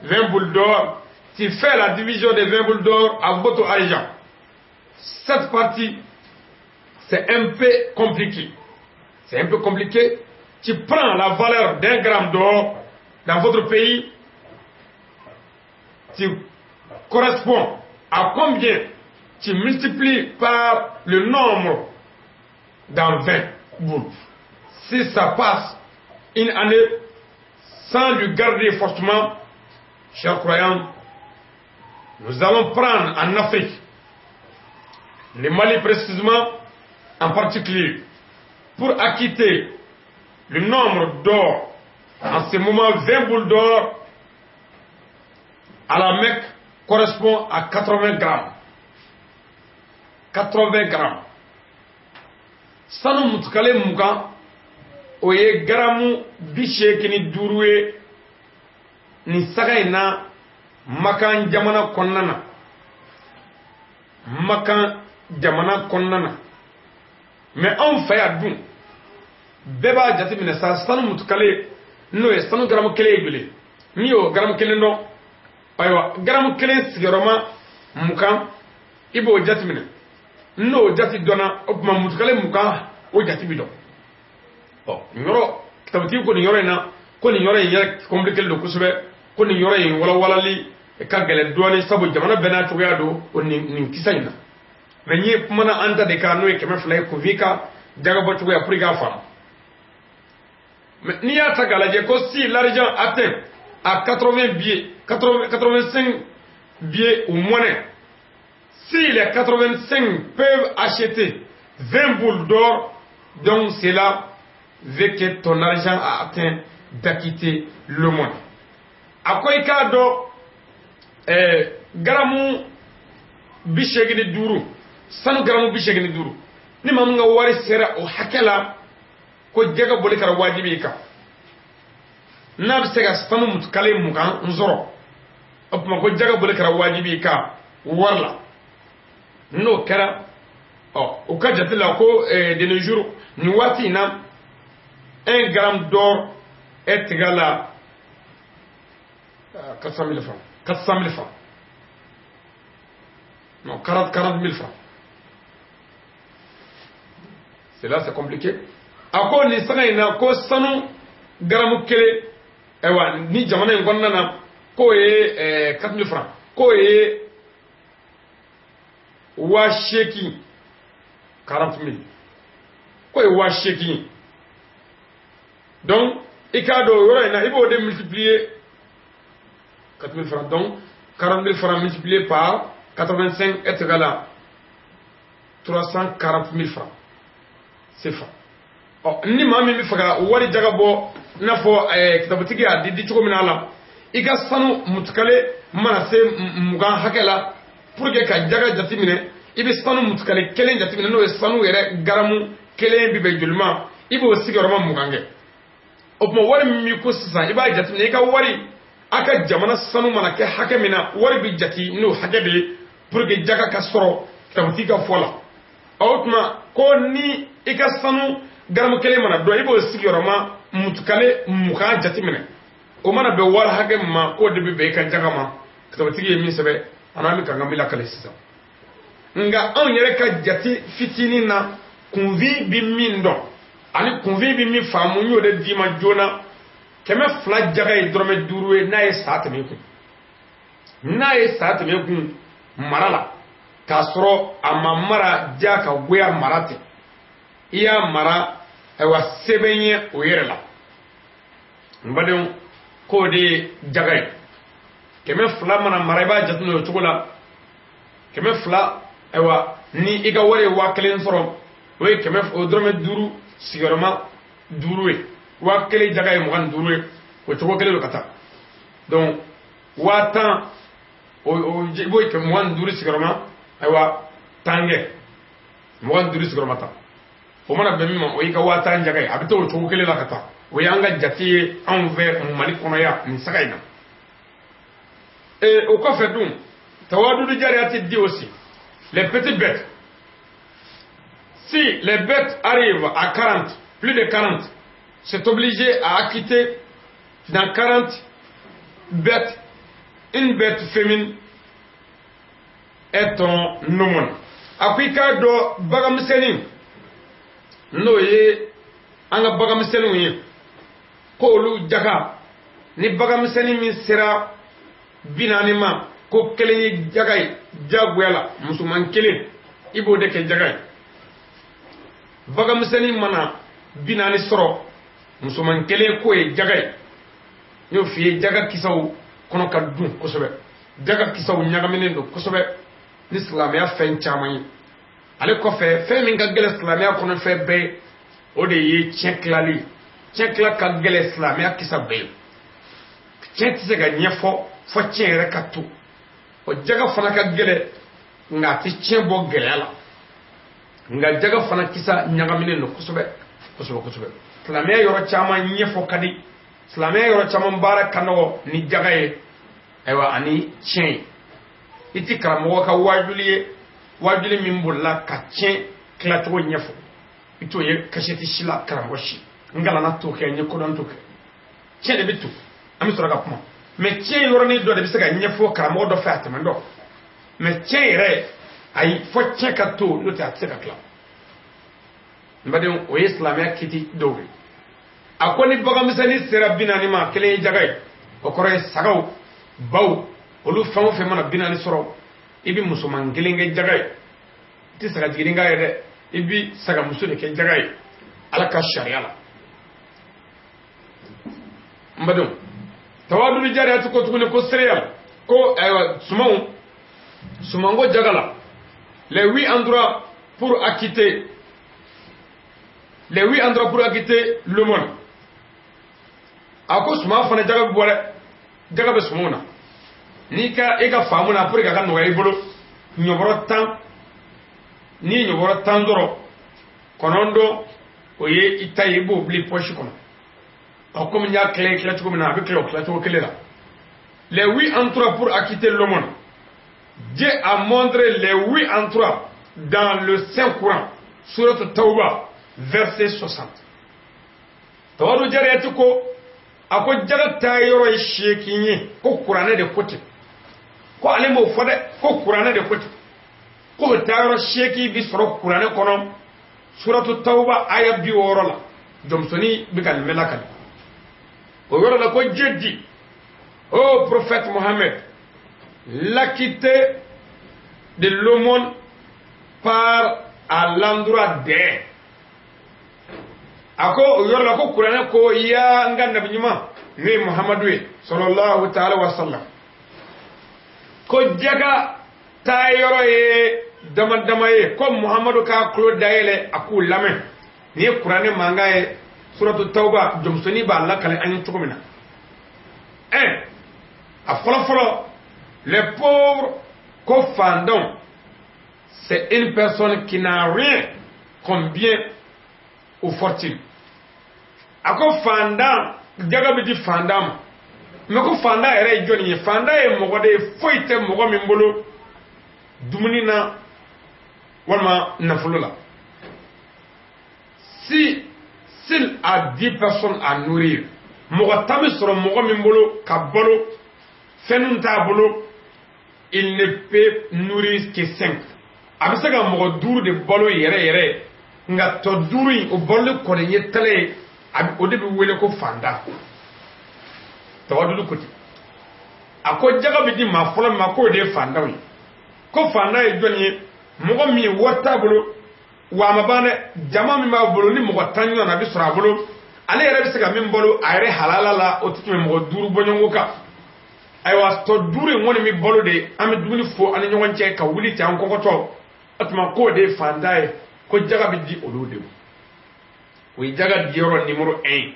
20 boules d'or, tu fais la division des 20 boules d'or à votre argent. Cette partie, c'est un peu compliqué. C'est un peu compliqué. Tu prends la valeur d'un gramme d'or dans votre pays, tu corresponds à combien? Tu multiplies par le nombre dans 20 boules. Si ça passe une année sans lui garder fortement, chers croyants, nous allons prendre en Afrique, le Mali précisément en particulier, pour acquitter le nombre d'or. En ce moment, 20 boules d'or à la Mecque correspond à 80 grammes. 80 grammes. Sanu mutukale 20, o ye garamu 85 ye nin saga in na Makan jamana kɔnɔna na. Makan jamana kɔnɔna na. Mais anw fɛ yan dun, bɛɛ b'a jateminɛ sa, sanu mutukale, n'o ye sanu garamu 1 ye joli? N'i y'o garamu 1 dɔn, ayiwa, garamu 1 sigiyɔrɔma 20, i b'o jateminɛ. N'o jate dɔnna, o tuma mutukale 20, o jate bi dɔn. Ɔ, nin yɔrɔ, kitabutigi ko nin yɔrɔ in na, ko nin yɔrɔ in yɛrɛ compliqué don kosɛbɛ, ko nin yɔrɔ in walawalali ka gɛlɛn dɔɔnin, sabu jamana bɛɛ n'a cogoya don o nin kisa in na. Mais n ye kumana an ta de kan, n'o ye 200 ye, kunfin ka jagabɔ cogoya, pour i k'a faamu. Mais n'i y'a ta k'a lajɛ ko si l'argent atteint à 80 billets, 80, 85 billets ou monnaie, si les 85 peuvent acheter 20 boules d'or, donc cela veut que ton argent a atteint d'acquitter l'aumône. A ko i k'a dɔn, garamu 85, sanu garamu 85, ni maa min ka wari sera o hakɛ la, ko jɛgɛ boli kɛra wajibi i kan, n'a bɛ se ka sanu mutukale 20 n sɔrɔ, o tuma ko jɛgɛ boli kɛra wajibi i kan wari la. N'o kɛra, ɔ, u ka jate la ko de nos jours, nin waati in na, 1 gramme d'or est égal à 400 000 francs, 400 000 francs, non, 40, 40 000 francs. C'est là, c'est compliqué. A ko nin sanga in na, ko sanu garamu 1 Ayiwa, ni jamana in kɔnɔna na, k'o ye 4000 francs, k'o ye 8000, 40 000, k'o ye 8000 ye. Donc i k'a dɔn o yɔrɔ in na, i b'o de multiplier 4000 francs. Donc 40 000 francs multiplié par 85 est égal à 340 000 francs CFA. Ɔ, ni maa min bɛ fɛ ka wari jaga bɔ, i n'a fɔ kitabutigi y'a di cogo min na la, i ka sanu mutukale mana se 20 hakɛ la, pour que ka jaga jateminɛ, i bɛ sanu mutukale kelen jateminɛ, n'o ye sanu yɛrɛ garamu kelen bi bɛn joli ma, i b'o sigiyɔrɔma 20 kɛ. O tuma, wari min b'i ko sisan, i b'a jateminɛ, i ka wari, a ka jamana sanu mana kɛ hakɛ min na, wari bɛ jate n'o hakɛ de ye pour que jaga ka sɔrɔ kitabutigi ka fɔ la. O tuma, ko ni i ka sanu garamu kelen mana dɔn, i b'o sigiyɔrɔma mutukale 20 jateminɛ, o mana bɛn wari hakɛ min ma, k'o de bɛ bɛn i ka jaga ma. Kitabutigi ye min sɛbɛn, a n'an bɛ ka n ka min lakale sisan. Nka anw yɛrɛ ka jate fitinin na, kunfin bɛ min dɔn ani kunfin bɛ min faamu, n y'o de d'i ma joona. 200 jaga ye dɔrɔmɛ 5 ye. N'a ye sa tɛmɛ i kun, n'a ye sa tɛmɛ i kun mara la, k'a sɔrɔ a ma mara ja ka goya mara tɛ, i y'a mara, ayiwa, sɛbɛn ye o yɛrɛ la. N badenw, k'o de ye jaga ye. 200 mana mara, i b'a jateminɛ o cogo la. 200, ayiwa, ni i ka wari ye 1000 sɔrɔ, o ye kɛmɛ, o dɔrɔmɛ 5 sigiyɔrɔma 5 ye. 1000 jaga ye 25 ye. O cogo kelen don ka taa. Donc 10 000, o i b'o 25 sigiyɔrɔma, ayiwa, 10 kɛ, 25 sigiyɔrɔma 10, o mana bɛn min ma, o y'i ka 10 000 jaga ye. A bɛ taa o cogo kelen la ka taa. O y'an ka jate ye anw fɛ Mali kɔnɔ yan nin saga in na. O kɔfɛ dun, Tawadudu Jariyati dit aussi, les petites bêtes, si les bêtes arrivent à 40, plus de 40, c'est obligé à acquitter dans 40 bêtes, une bête féminine est ton aumône. A ko i k'a dɔn, baganmisɛnnin, n'o ye an ka baganmisɛnninw ye, k'olu jaga, ni baganmisɛnnin min sera 40 ma, ko kelen ye jaga ye diyagoya la, musoman kelen, i b'o de kɛ jaga ye. Baganmisɛnnin mana 40 sɔrɔ, musoman kelen, k'o ye jaga ye. N y'o f'i ye, jaga kisaw kɔnɔ ka dun kosɛbɛ, jaga kisaw ɲagaminen don kosɛbɛ ni silamɛya fɛn caman ye. Ale kɔfɛ, fɛn min ka gɛlɛn silamɛya kɔnɔ fɛn bɛɛ ye, o de ye tiɲɛ tilali. Tiɲɛ tila ka gɛlɛn silamɛya kisa bɛɛ ye. Tiɲɛ tɛ se ka ɲɛfɔ fɔ tiɲɛ yɛrɛ ka to. O jaga fana ka gɛlɛn, nka a tɛ tiɲɛ bɔ gɛlɛya la. Nka jaga fana kisa ɲagaminen don kosɛbɛ kosɛbɛ kosɛbɛ. Silamɛya yɔrɔ caman ɲɛfɔ ka di, silamɛya yɔrɔ caman baara ka nɔgɔ ni jaga ye, ayiwa, ani tiɲɛ ye. I ti karamɔgɔ ka wajuli ye, wajuli min bolila ka tiɲɛ tilacogo ɲɛfɔ, i t'o ye kasɛti si la. Karamɔgɔ si n kalanna t'o kɛ, n ye kodɔn t'o kɛ. Tiɲɛ de bɛ to, an bɛ sɔrɔ ka kuma. Mɛ tiɲɛ yɔrɔnin dɔ de bɛ se ka ɲɛfɔ karamɔgɔ dɔ fɛ a tɛmɛ dɔ. Mɛ tiɲɛ yɛrɛ, ayi, fɔ tiɲɛ ka to, n'o tɛ a tɛ se ka tila. N badenw, o ye silamɛya kiti dɔw ye. A ko ni baganmisɛnnin sera 40 ma, kelen ye jaga ye. O kɔrɔ ye sagaw, baw, olu fɛn o fɛn mana 40 sɔrɔ, i bɛ musoman kelen kɛ jaga ye. I tɛ saga jiginni k'a ye dɛ, i bɛ sagamuso de kɛ jaga ye Ala ka sariya la. N badenw, Tawadudu Jariyati ko tuguni ko céréales, ko ayiwa, sumanw, sumanko jaga la, les huit endroits pour acquitter, les huit endroits pour acquitter l'aumône. A ko suman fana jaga bɛ bɔ dɛ, jaga bɛ sumanw na. N'i ka e ka faamu na, pour que a ka nɔgɔya i bolo, ɲɔbɔrɔ 10, n'i ye ɲɔbɔrɔ 10 sɔrɔ, 9 o ye i ta ye, i b'o bila i poche kɔnɔ. Ɔ, komi n y'a tila tila cogo min na, a bɛ tila o tilacogo kelen la. Les huit endroits pour acquitter l'aumône, Dieu a montré les huit endroits dans le Saint Coran, Sourate Tauba, verset 60. Tawadu Jariyati ko, a ko jaga taa yɔrɔ ye 8 ye, ko kuranɛ de ko ten. Ko ale m'o fɔ dɛ, ko kuranɛ de ko ten, ko taa yɔrɔ 8 bi sɔrɔ kuranɛ kɔnɔ, Suratu Tawba aya 60 la. Jɔnmusonin bɛ ka nin bɛɛ lakali. O O yɔrɔ la ko Dieu dit: ô prophète Mohammed, l'acquitté de l'aumône part à l'endroit des. A ko o yɔrɔ la ko kuranɛ ko ya n ka nabi ɲuman, n'o ye Muhamadu ye, sallallahu ta'ala wa sallam, ko jaga taa yɔrɔ ye dama dama ye, ko Muhamadu k'a tulo dayɛlɛ, a k'u lamɛn. Nin ye kuranɛ mankan ye, suratu Tawba, jɔnmusonin b'a lakale an ye cogo min na. Un, a fɔlɔ fɔlɔ, les pauvres, ko fantanw, c'est une personne qui n'a rien comme bien ou fortune. A ko fantan, jaga bɛ di fantan ma, mais ko fantan yɛrɛ ye jɔnni ye? Fantan ye mɔgɔ de ye, foyi tɛ mɔgɔ min bolo dumuni na walima nafolo la. Si s'il a 10 personnes à nourrir, mɔgɔ 10 bɛ sɔrɔ mɔgɔ min bolo ka balo, fɛn t'a bolo, il ne peut nourrir que cinq. A bɛ se ka mɔgɔ duuru de balo yɛrɛ yɛrɛ, nka tɔ duuru in, o baloli kɔni ye tɛlɛ ye. O de bɛ wele ko fantan. Tawadudu ko ten. A ko jaga bɛ di maa fɔlɔ min ma, k'o de ye fantanw ye. Ko fantan ye jɔnni ye? Mɔgɔ min ye wari t'a bolo, wa a ma ban dɛ, jama min b'a bolo, ni mɔgɔ 10 ɲɔgɔn a bɛ sɔrɔ a bolo, ale yɛrɛ bɛ se ka min balo a yɛrɛ halala la, o tɛ tɛmɛ mɔgɔ duuru bɔɲɔgɔnko kan. Ayiwa, tɔ duuru in kɔni bɛ balo de, an bɛ dumuni fo an ni ɲɔgɔn cɛ ka wuli ten, an kɔkɔtɔ. O tuma k'o de ye fantan ye, ko jaga bɛ di olu de ma. O ye jaga diyɔrɔ numéro 1 ye.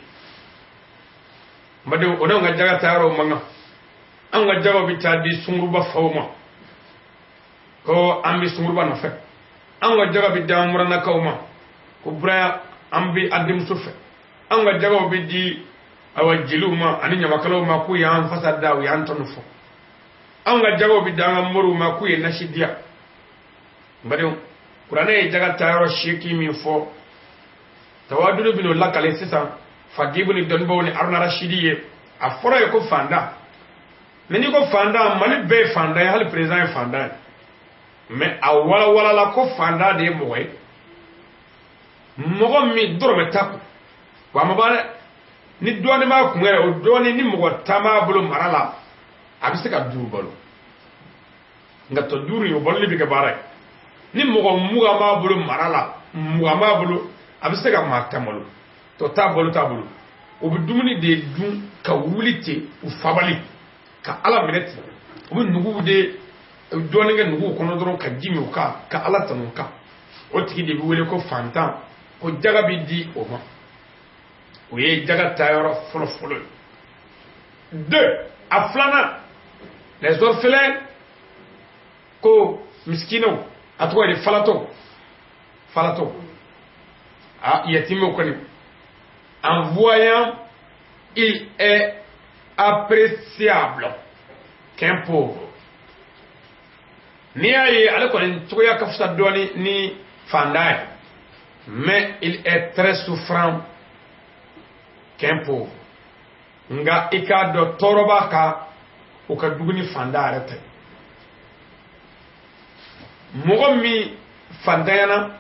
N badenw, o n'anw ka jaga taayɔrɔw man kan. Anw ka jagaw bɛ taa di sunguruba faw ma, ko an bɛ sunguruba nɔfɛ. Anw ka jaga bɛ di an murannakaw ma, ko buraya an bɛ an denmuso fɛ. Anw ka jagaw bɛ di, ayiwa, jeliw ma ani ɲamakalaw ma, k'u y'an fasa da, u y'an tɔnɔ fɔ. Anw ka jagaw bɛ di an ka moriw ma, k'u ye nasi diya. N badenw, kuranɛ ye jaga taayɔrɔ seegin min fɔ, tawadudu bɛn'o lakale sisan fagibu ni dɔnnibaw ni Haruna Rasidi ye. A fɔlɔ ye ko fantan. Mais n'i ko fantan, Mali bɛɛ ye fantan ye, hali président ye fantan ye. Mais a walawalala ko fantan de ye mɔgɔ ye, mɔgɔ min dɔrɔmɛ t'a kun, wa a ma ban dɛ, ni dɔɔnin b'a kun yɛrɛ, o dɔɔnin, ni mɔgɔ 10 b'a bolo mara la, a bɛ se ka duuru balo, nka tɔ duuru in, o baloli bɛ kɛ baara ye. Ni mɔgɔ 20 b'a bolo mara la, 20 b'a bolo, a bɛ se ka maa 10 balo, tɔ t'a balo t'a bolo. O bɛ dumuni de dun ka wuli ten, u fabali ka Ala minɛ ten. U bɛ nuguw de dɔɔnin kɛ nuguw kɔnɔ dɔrɔn ka ji min u kan, ka Ala tanu u kan. O tigi de bɛ wele ko fantan, ko jaga bɛ di o ma. O ye jaga taayɔrɔ fɔlɔ fɔlɔ ye. Deux, a filanan, les orphelins, ko misikinaw, a tɔgɔ ye di, falatɔw, falatɔw, a yatimɛw kɔni. En voyant, il est appréciable qu'un pauvre. N'i y'a ye, ale kɔni cogoya ka fisa dɔɔni ni fantan ye, mais il est très souffrant qu'un pauvre. Nka i k'a dɔn, tɔɔrɔ b'a kan, o ka jugu ni fantan yɛrɛ tɛ. Mɔgɔ min fantanyana,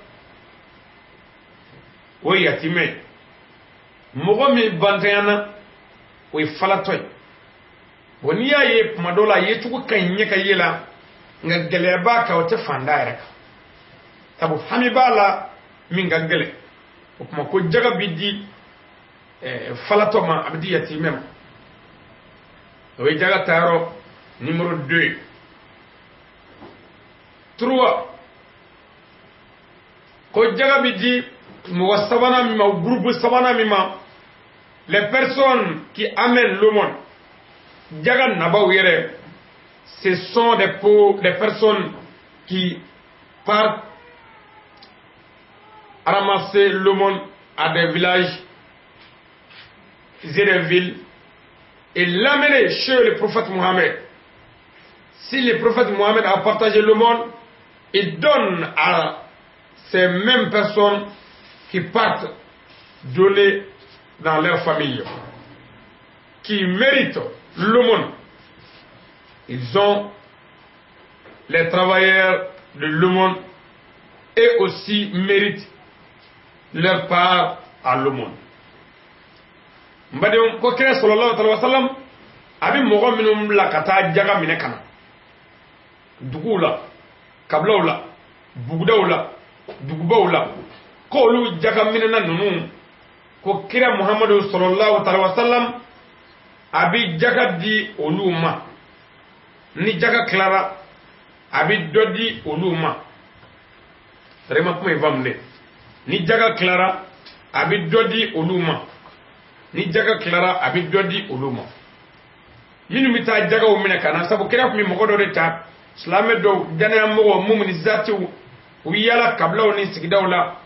o ye yatimɛ ye. Mɔgɔ min bantanyana, o ye falatɔ ye. Bon, n'i y'a ye tuma dɔw la, a yecogo ka ɲi ɲɛ ka ye la, nka gɛlɛya b'a kan, o tɛ fantan yɛrɛ kan, sabu hami b'a la min ka gɛlɛn. O tuma ko jaga bi di falatɔ ma, a bɛ di yatimɛ ma. O ye jaga tayɔrɔ numéro 2 ye. Trois, ko jaga bi di mɔgɔ sabanan min ma, groupe sabanan min ma, les personnes qui amènent l'aumône, jaga nabaw yɛrɛ, ce sont des pauvres, des personnes qui partent ramasser l'aumône à des villages et des villes et l'amener chez le prophète Mohammed. Si le prophète Mohammed a partagé l'aumône, il donne à ces mêmes personnes qui partent donner dans leur famille, qui méritent l'aumône. Ils ont les travailleurs de l'aumône et aussi méritent leur part à l'aumône. N badenw, ko kira sallallahu alaihi wasallam a bɛ mɔgɔ minnu bila ka taa jaga minɛ ka na duguw la, kabilaw la, bugudaw la, dugubaw la, k'olu jaga minɛna ninnu, ko kira Muhammadu sallallahu alaihi wasallam a bɛ jaga di olu ma. Ni jaga tilara, a bɛ dɔ di olu ma. Vraiment, kuma in faamu dɛ. Ni jaga tilara, a bɛ dɔ di olu ma. Ni jaga tilara, a bɛ dɔ di olu ma minnu bɛ taa jagaw minɛ ka na. Sabu kira tun bɛ mɔgɔ dɔ de ta, silamɛ dɔw, danayamɔgɔw, mumuni zatiw, u bɛ yaala kabilaw ni sigidaw la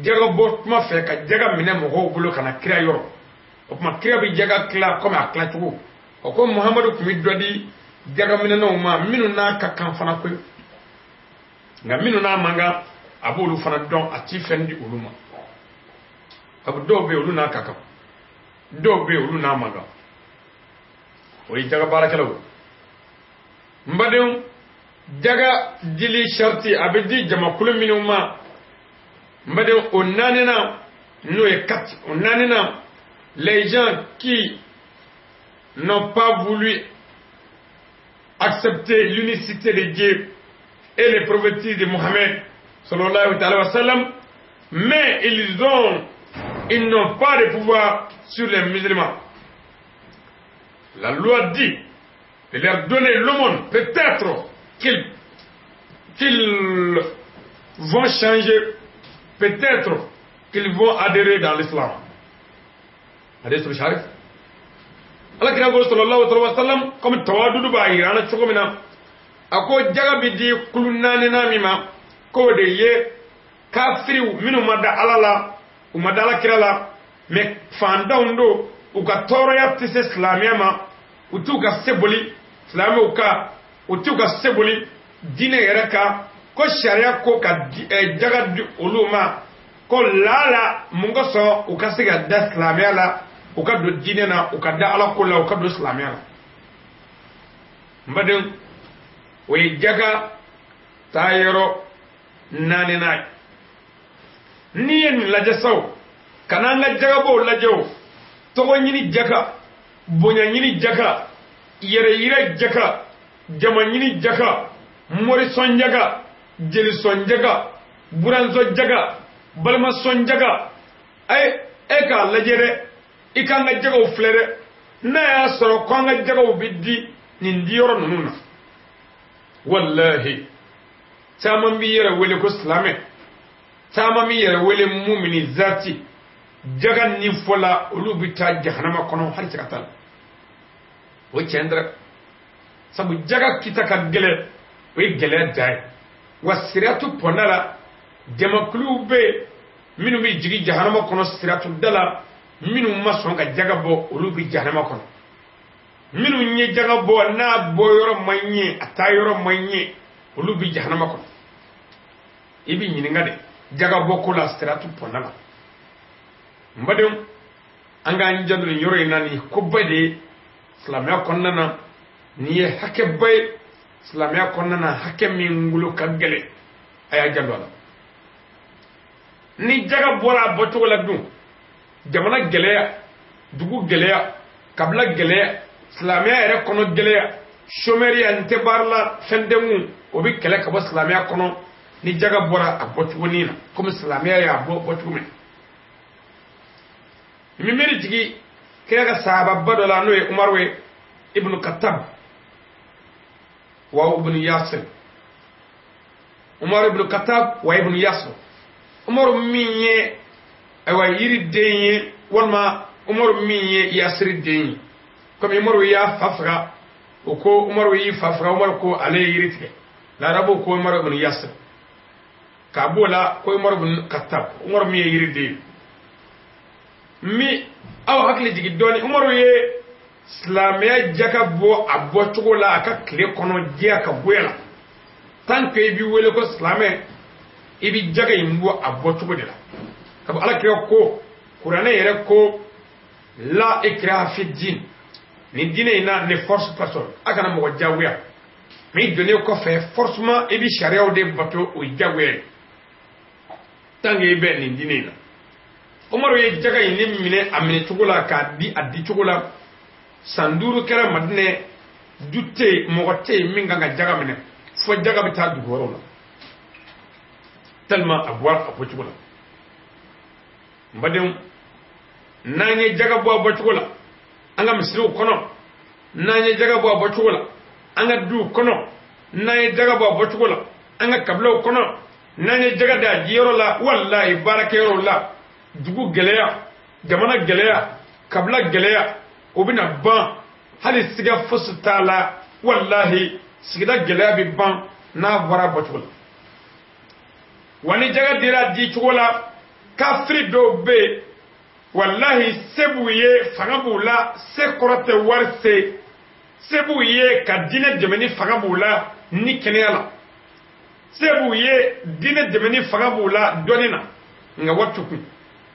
jaga bɔ kuma fɛ, ka jaga minɛ mɔgɔw bolo ka na kira yɔrɔ. O tuma kira bɛ jaga tila komi a tilacogo. O ko Muhamadu tun bɛ dɔ di jagaminɛnaw ma minnu n'a ka kan fana koyi, nka minnu n'a man kan, a b'olu fana dɔn, a ti fɛn di olu ma. Sabu dɔw bɛ yen, olu n'a ka kan, dɔw bɛ yen, olu n'a man kan. O ye jaga baarakɛlaw ye. N badenw, jaga dili sariti, a bɛ di jamakulu minnu ma, n badenw, o naaninan, n'o ye quatre, o naaninan, les gens qui n'ont pas voulu accepter l'unicité de Dieu et les prophéties de Mohammed sallallahu alayhi wa sallam, mais ils n'ont pas de pouvoir sur les musulmans. La loi dit de leur donner l'aumône. Peut-être qu'ils vont changer, peut-être qu'ils vont adhérer dans l'islam. Hadith sharif. Ala kira ko sallallahu alaihi wa sallam, comme tawadudu b'a yira an na cogo min na, a ko jaga bɛ di kulu naaninan min ma, k'o de ye kafiriw minnu ma da Ala la, u ma da Ala kira la, mais fantanw don, u ka tɔɔrɔya tɛ se silamɛya ma, u t'u ka se boli silamɛw kan, u t'u ka se boli diinɛ yɛrɛ kan, ko sariya ko ka jaga di olu ma, ko laala mun kosɔn u ka se ka da silamɛya la, u ka don diinɛ na, u ka da Ala ko la, u ka don silamɛya la. N badenw, o ye jaga taayɔrɔ naaninan ye. N'i ye nin lajɛ sa, o ka n'an ka jagabɔw lajɛ, o tɔgɔ ɲini jaka, bonya ɲini jaka, yɛrɛ yira jaka, jama ɲini jaka, morisɔn jaka, jelisɔn jaka, buransɔn jaka, balimasɔn jaka, ayi, e k'a lajɛ dɛ, i k'an ka jagaw filɛ dɛ. N'a y'a sɔrɔ ko an ka jagaw bɛ di nin diyɔrɔ ninnu na, walahi, caman b'i yɛrɛ wele ko silamɛ, caman b'i yɛrɛ wele mumini zati, jaga ni fɔla, olu bɛ taa jahanama kɔnɔ, hali se ka t'a la. O tiɲɛ dɛ, sabu jaga kita ka gɛlɛn, o ye gɛlɛya dan ye. Wa siratu pɔnda la, jamakuluw bɛ yen minnu bɛ jigin jahanama kɔnɔ siratu da la. Minnu ma sɔn ka jaga bɔ, olu bɛ jahanama kɔnɔ. Minnu ye jaga bɔ n'a bɔ yɔrɔ ma ɲɛ, a taa yɔrɔ ma ɲɛ, olu bɛ jahanama kɔnɔ. I bɛ ɲininka de jaga bɔ ko la siratu pɔnda la. N badenw, an k'an janto nin yɔrɔ in na. Nin koba de ye silamɛya kɔnɔna na, nin ye hakɛba ye silamɛya kɔnɔna na, hakɛ min wolo ka gɛlɛn. A y'a janto a la. Ni jaga bɔra a bɔcogo la dun, jamana gɛlɛya, dugu gɛlɛya, kabila gɛlɛya, silamɛya yɛrɛ kɔnɔ gɛlɛya, somɛriya, n tɛ baara la, fɛn tɛ n kun, o bɛ kɛlɛ ka bɔ silamɛya kɔnɔ ni jaga bɔra a bɔcogonin na, komi silamɛya y'a bɔ bɔcogo min na. Min bɛ jigin kira ka sahababa dɔ la, n'o ye Umaru ye ibnu Katab wa ibnu Yasir. Umaru ibnu Katab wa ibnu Yasir, Umaru min ye, ayiwa, yiri den ye, walima Umaru min ye Yasiri den ye. Komi Umaru y'a fa faga, o ko Umaru y'i fa faga, Umaru ko ale ye yiri tigɛ. Larabu ko Umaru ibnu Yasir, k'a b'o la ko Umaru ibnu Katab, Umaru min ye yiri den ye. Mi aw hakili jigin dɔɔni, Umaru ye silamɛya jaka bɔ a bɔcogo la a ka tile kɔnɔ, diya ka goya la. Tant que i b'i wele ko silamɛ, i bɛ jaga in bɔ a bɔcogo de la. Sabu Ala kira ko, kuranɛ yɛrɛ ko, la ikraha fi din, nin diinɛ in na, ne force personne, a kana mɔgɔ jagoya. Mais i donnen kɔfɛ, forcément i bɛ sariyaw de bato, o ye jagoya ye tant que i bɛ nin diinɛ in na. Umaru ye jaga in ne minɛ a minɛ cogo la k'a di a di cogo la. San 5 kɛra Madinɛ, du tɛ yen, mɔgɔ tɛ yen min kan ka jaga minɛ, fo jaga bɛ taa dugu wɛrɛw la, tellement a bɔra a bɔcogo la. N badenw, n'an ye jaga bɔ a bɔcogo la an ka misiriw kɔnɔ, n'an ye jaga bɔ a bɔcogo la an ka duw kɔnɔ, n'an ye jaga bɔ a bɔcogo la an ka kabilaw kɔnɔ, n'an ye jaga da a diyɔrɔ la, walayi baarakɛyɔrɔw la, dugu gɛlɛya, jamana gɛlɛya, kabila gɛlɛya, o bɛna ban. Hali siga fosi t'a la, walahi sigida gɛlɛya bɛ ban n'a bɔra a bɔcogo la. Wa ni jaga dira a di cogo la, kafiri dɔw bɛ yen, walahi se b'u ye, fanga b'u la, se kɔrɔ tɛ wari se, se b'u ye ka diinɛ dɛmɛ ni fanga b'u la ni kɛnɛya la, se b'u ye diinɛ dɛmɛ ni fanga b'u la dɔnni na, nka wari t'u kun.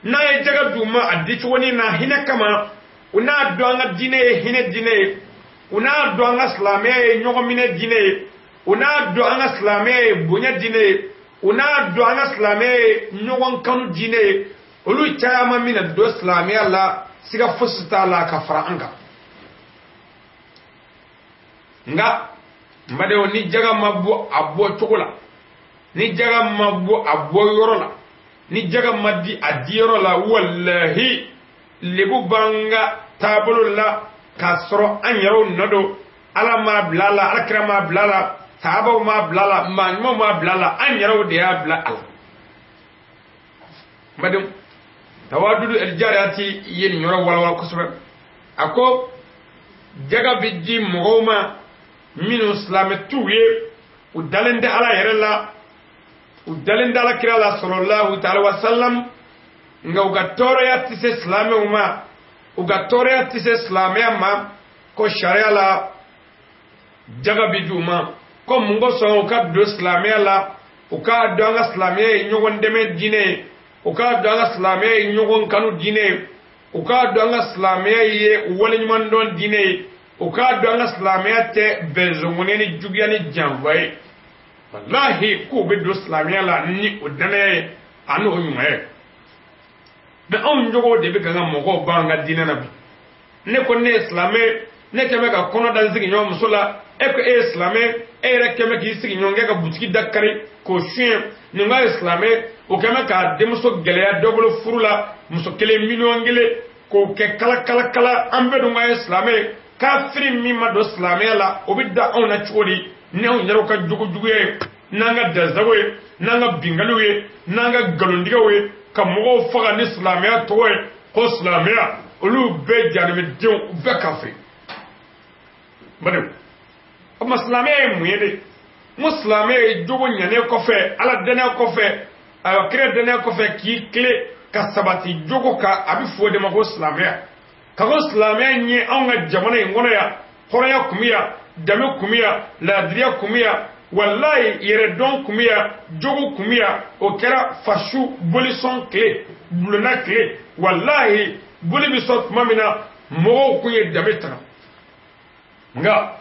N'a ye jaga d'u ma a di cogonin na hinɛ kama, u n'a dɔn an ka diinɛ ye hinɛ diinɛ ye, u n'a dɔn an ka silamɛya ye ɲɔgɔnminɛ diinɛ ye, u n'a dɔn an ka silamɛya ye bonya diinɛ ye, u n'a dɔn an ka silamɛya ye ɲɔgɔn kanu diinɛ ye, olu caman bɛna don silamɛya la, siga fosi t'a la ka fara an kan. Nka n badenw, ni jaga ma bɔ a bɔ cogo la, ni jaga ma bɔ a bɔ yɔrɔ la, ni jaga ma di a di yɔrɔ la, walahi lebu b'an ka taabolo la k'a sɔrɔ an yɛrɛw nɔ don. Ala m'a bila a la, alakira m'a bila a la, sahabaw m'a bila a la, maa ɲumanw m'a bila a la, an yɛrɛw de y'a bila a la. N badenw, tawadudu aljariyati ye nin yɔrɔ walawala kosɛbɛ. A ko jaga bɛ di mɔgɔw ma minnu silamɛ t'u ye, u dalen tɛ Ala yɛrɛ la, u dalen tɛ Ala kira la sallallahu ta'ala wa sallam, nka u ka tɔɔrɔya tɛ se silamɛw ma, u ka tɔɔrɔya tɛ se silamɛya ma, ko sariya la jaga bɛ d'u ma, ko mun kosɔn u ka don silamɛya la, u k'a dɔn an ka silamɛya ye ɲɔgɔn dɛmɛ diinɛ ye, u k'a dɔn an ka silamɛya ye ɲɔgɔn kanu diinɛ ye, u k'a dɔn an ka silamɛya ye waleɲumandɔn diinɛ ye, u k'a dɔn an ka silamɛya tɛ bɛnzɔngɔnɛ ni juguya ni janfa ye. Walahi k'u bɛ don silamɛya la ni o danaya ye ani o ɲumanya ye. Mɛ anw jogow de bɛ ka ka mɔgɔw ban an ka diinɛ na bi. Ne ko ne ye silamɛ, ne kɛn bɛ ka kɔnɔ da n sigiɲɔgɔn muso la, e ko e ye silamɛ, e yɛrɛ kɛn bɛ k'i sigiɲɔgɔnkɛ ka butigi da kari k'o suɲɛ. Nin k'a ye silamɛ, o kɛn bɛ k'a denmuso gɛlɛya dɔ bolo furu la, muso 1 miliyɔn 1 k'o kɛ kala kala kala. An bɛɛ dun k'a ye silamɛ ye. Kafiri min ma don silamɛya la, o bɛ da anw na cogo di ni anw yɛrɛw ka jogo juguya ye, n'an ka dansago ye, n'an ka binkaliw ye, n'an ka nkalontigɛw ye, ka mɔgɔw faga ni silamɛya tɔgɔ ye, ko silamɛya olu bɛɛ janimɛdenw, u bɛɛ kafiri. Badenw, o tuma silamɛya ye mun ye de? N ko silamɛya ye jogo ɲanen kɔfɛ, Ala danaya kɔfɛ, ayiwa kira danaya kɔfɛ, k'i tile ka sabati jogo kan, a bɛ fɔ o de ma ko silamɛya. Ka ko silamɛya ɲɛ anw ka jamana in kɔnɔ yan, hɔrɔnya kun bɛ yan, danbe kun bɛ yan, laadiriya kun bɛ yan, walayi yɛrɛdɔn kun bɛ yan, jogo kun bɛ yan. O kɛra fasu bolisɔn tile, bulonda tile. Walahi boli bɛ sɔn tuma min na, mɔgɔw kun ye danbe ta. Nka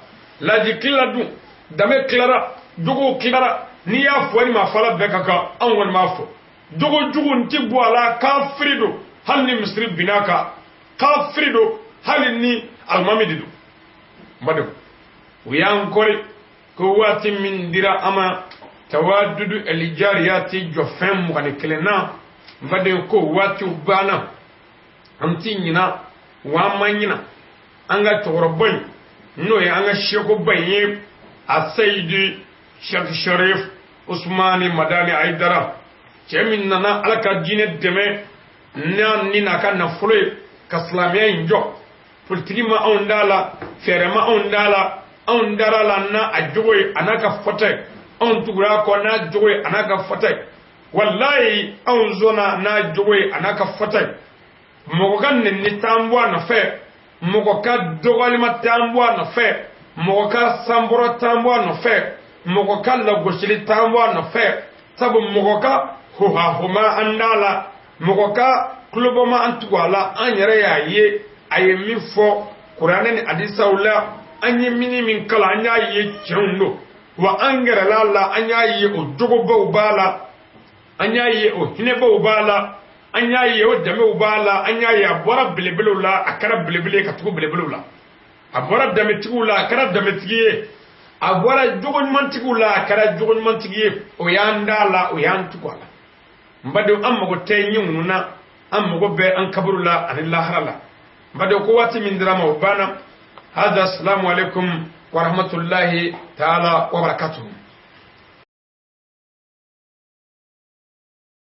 laji tilala dun, danbe tilara, jogow tilara. N'i y'a fɔ ni maa fɔla bɛɛ ka kan, anw kɔni b'a fɔ. Jogo jugu n ti bɔ a la, kafiri don hali ni misiri binna kan, kafiri don hali ni alimami de don. N badenw, u y'an kɔri ko waati min dira an ma tawadudu alijariyati jɔ fɛn 21 na, n badenw, ko waatiw banna, an ti ɲina wa an ma ɲina an ka cɛkɔrɔba in, n'o ye an ka sekoba in ye, a Seyidi Sheikh Sharif Usmani Madani Ayidara, cɛ min nana Ala ka diinɛ dɛmɛ n'a ni n'a ka nafolo ye ka silamɛya in jɔ. Politiki ma anw da la, fɛɛrɛ ma anw da la, anw dara la n'a a jogo ye a n'a ka fɔta ye, anw tugura a kɔ n'a jogo ye a n'a ka fɔta ye. Walayi anw zɔnna n'a jogo ye a n'a ka fɔta ye. Mɔgɔ ka nɛni t'an bɔ a nɔfɛ, mɔgɔ ka dɔgɔyalima t'an bɔ a nɔfɛ, mɔgɔ ka sanbɔrɔ t'an bɔ a nɔfɛ, mɔgɔ ka lagosili t'an bɔ a nɔfɛ, sabu mɔgɔ ka hohahoma an d'a la, mɔgɔ ka tulobɔma an tugu a la. An yɛrɛ y'a ye a ye min fɔ kuranɛ ni hadisaw la, an ye mini min kalan, an y'a ye tiɲɛw don, wa an gɛrɛla a la, an y'a ye o jogobaw b'a la, an y'a ye o hinɛbaw b'a la. An y'a ye o danbew b'a la. An y'a ye a bɔra belebelew la, a kɛra belebele ka tugu belebelew la. A bɔra danbetigiw la, a kɛra danbetigi ye. A bɔra jogoɲumantigiw la, a kɛra jogoɲumantigi ye. O y'an da la, o y'an tugu a la. N badenw, an mago tɛ ɲɛ na, an mago bɛ an kaburu la ani lahara la. N badenw, ko waati min dira ma, o banna. Hada, salamu alaikum wa rahmatullahi taala wa barakatuhu.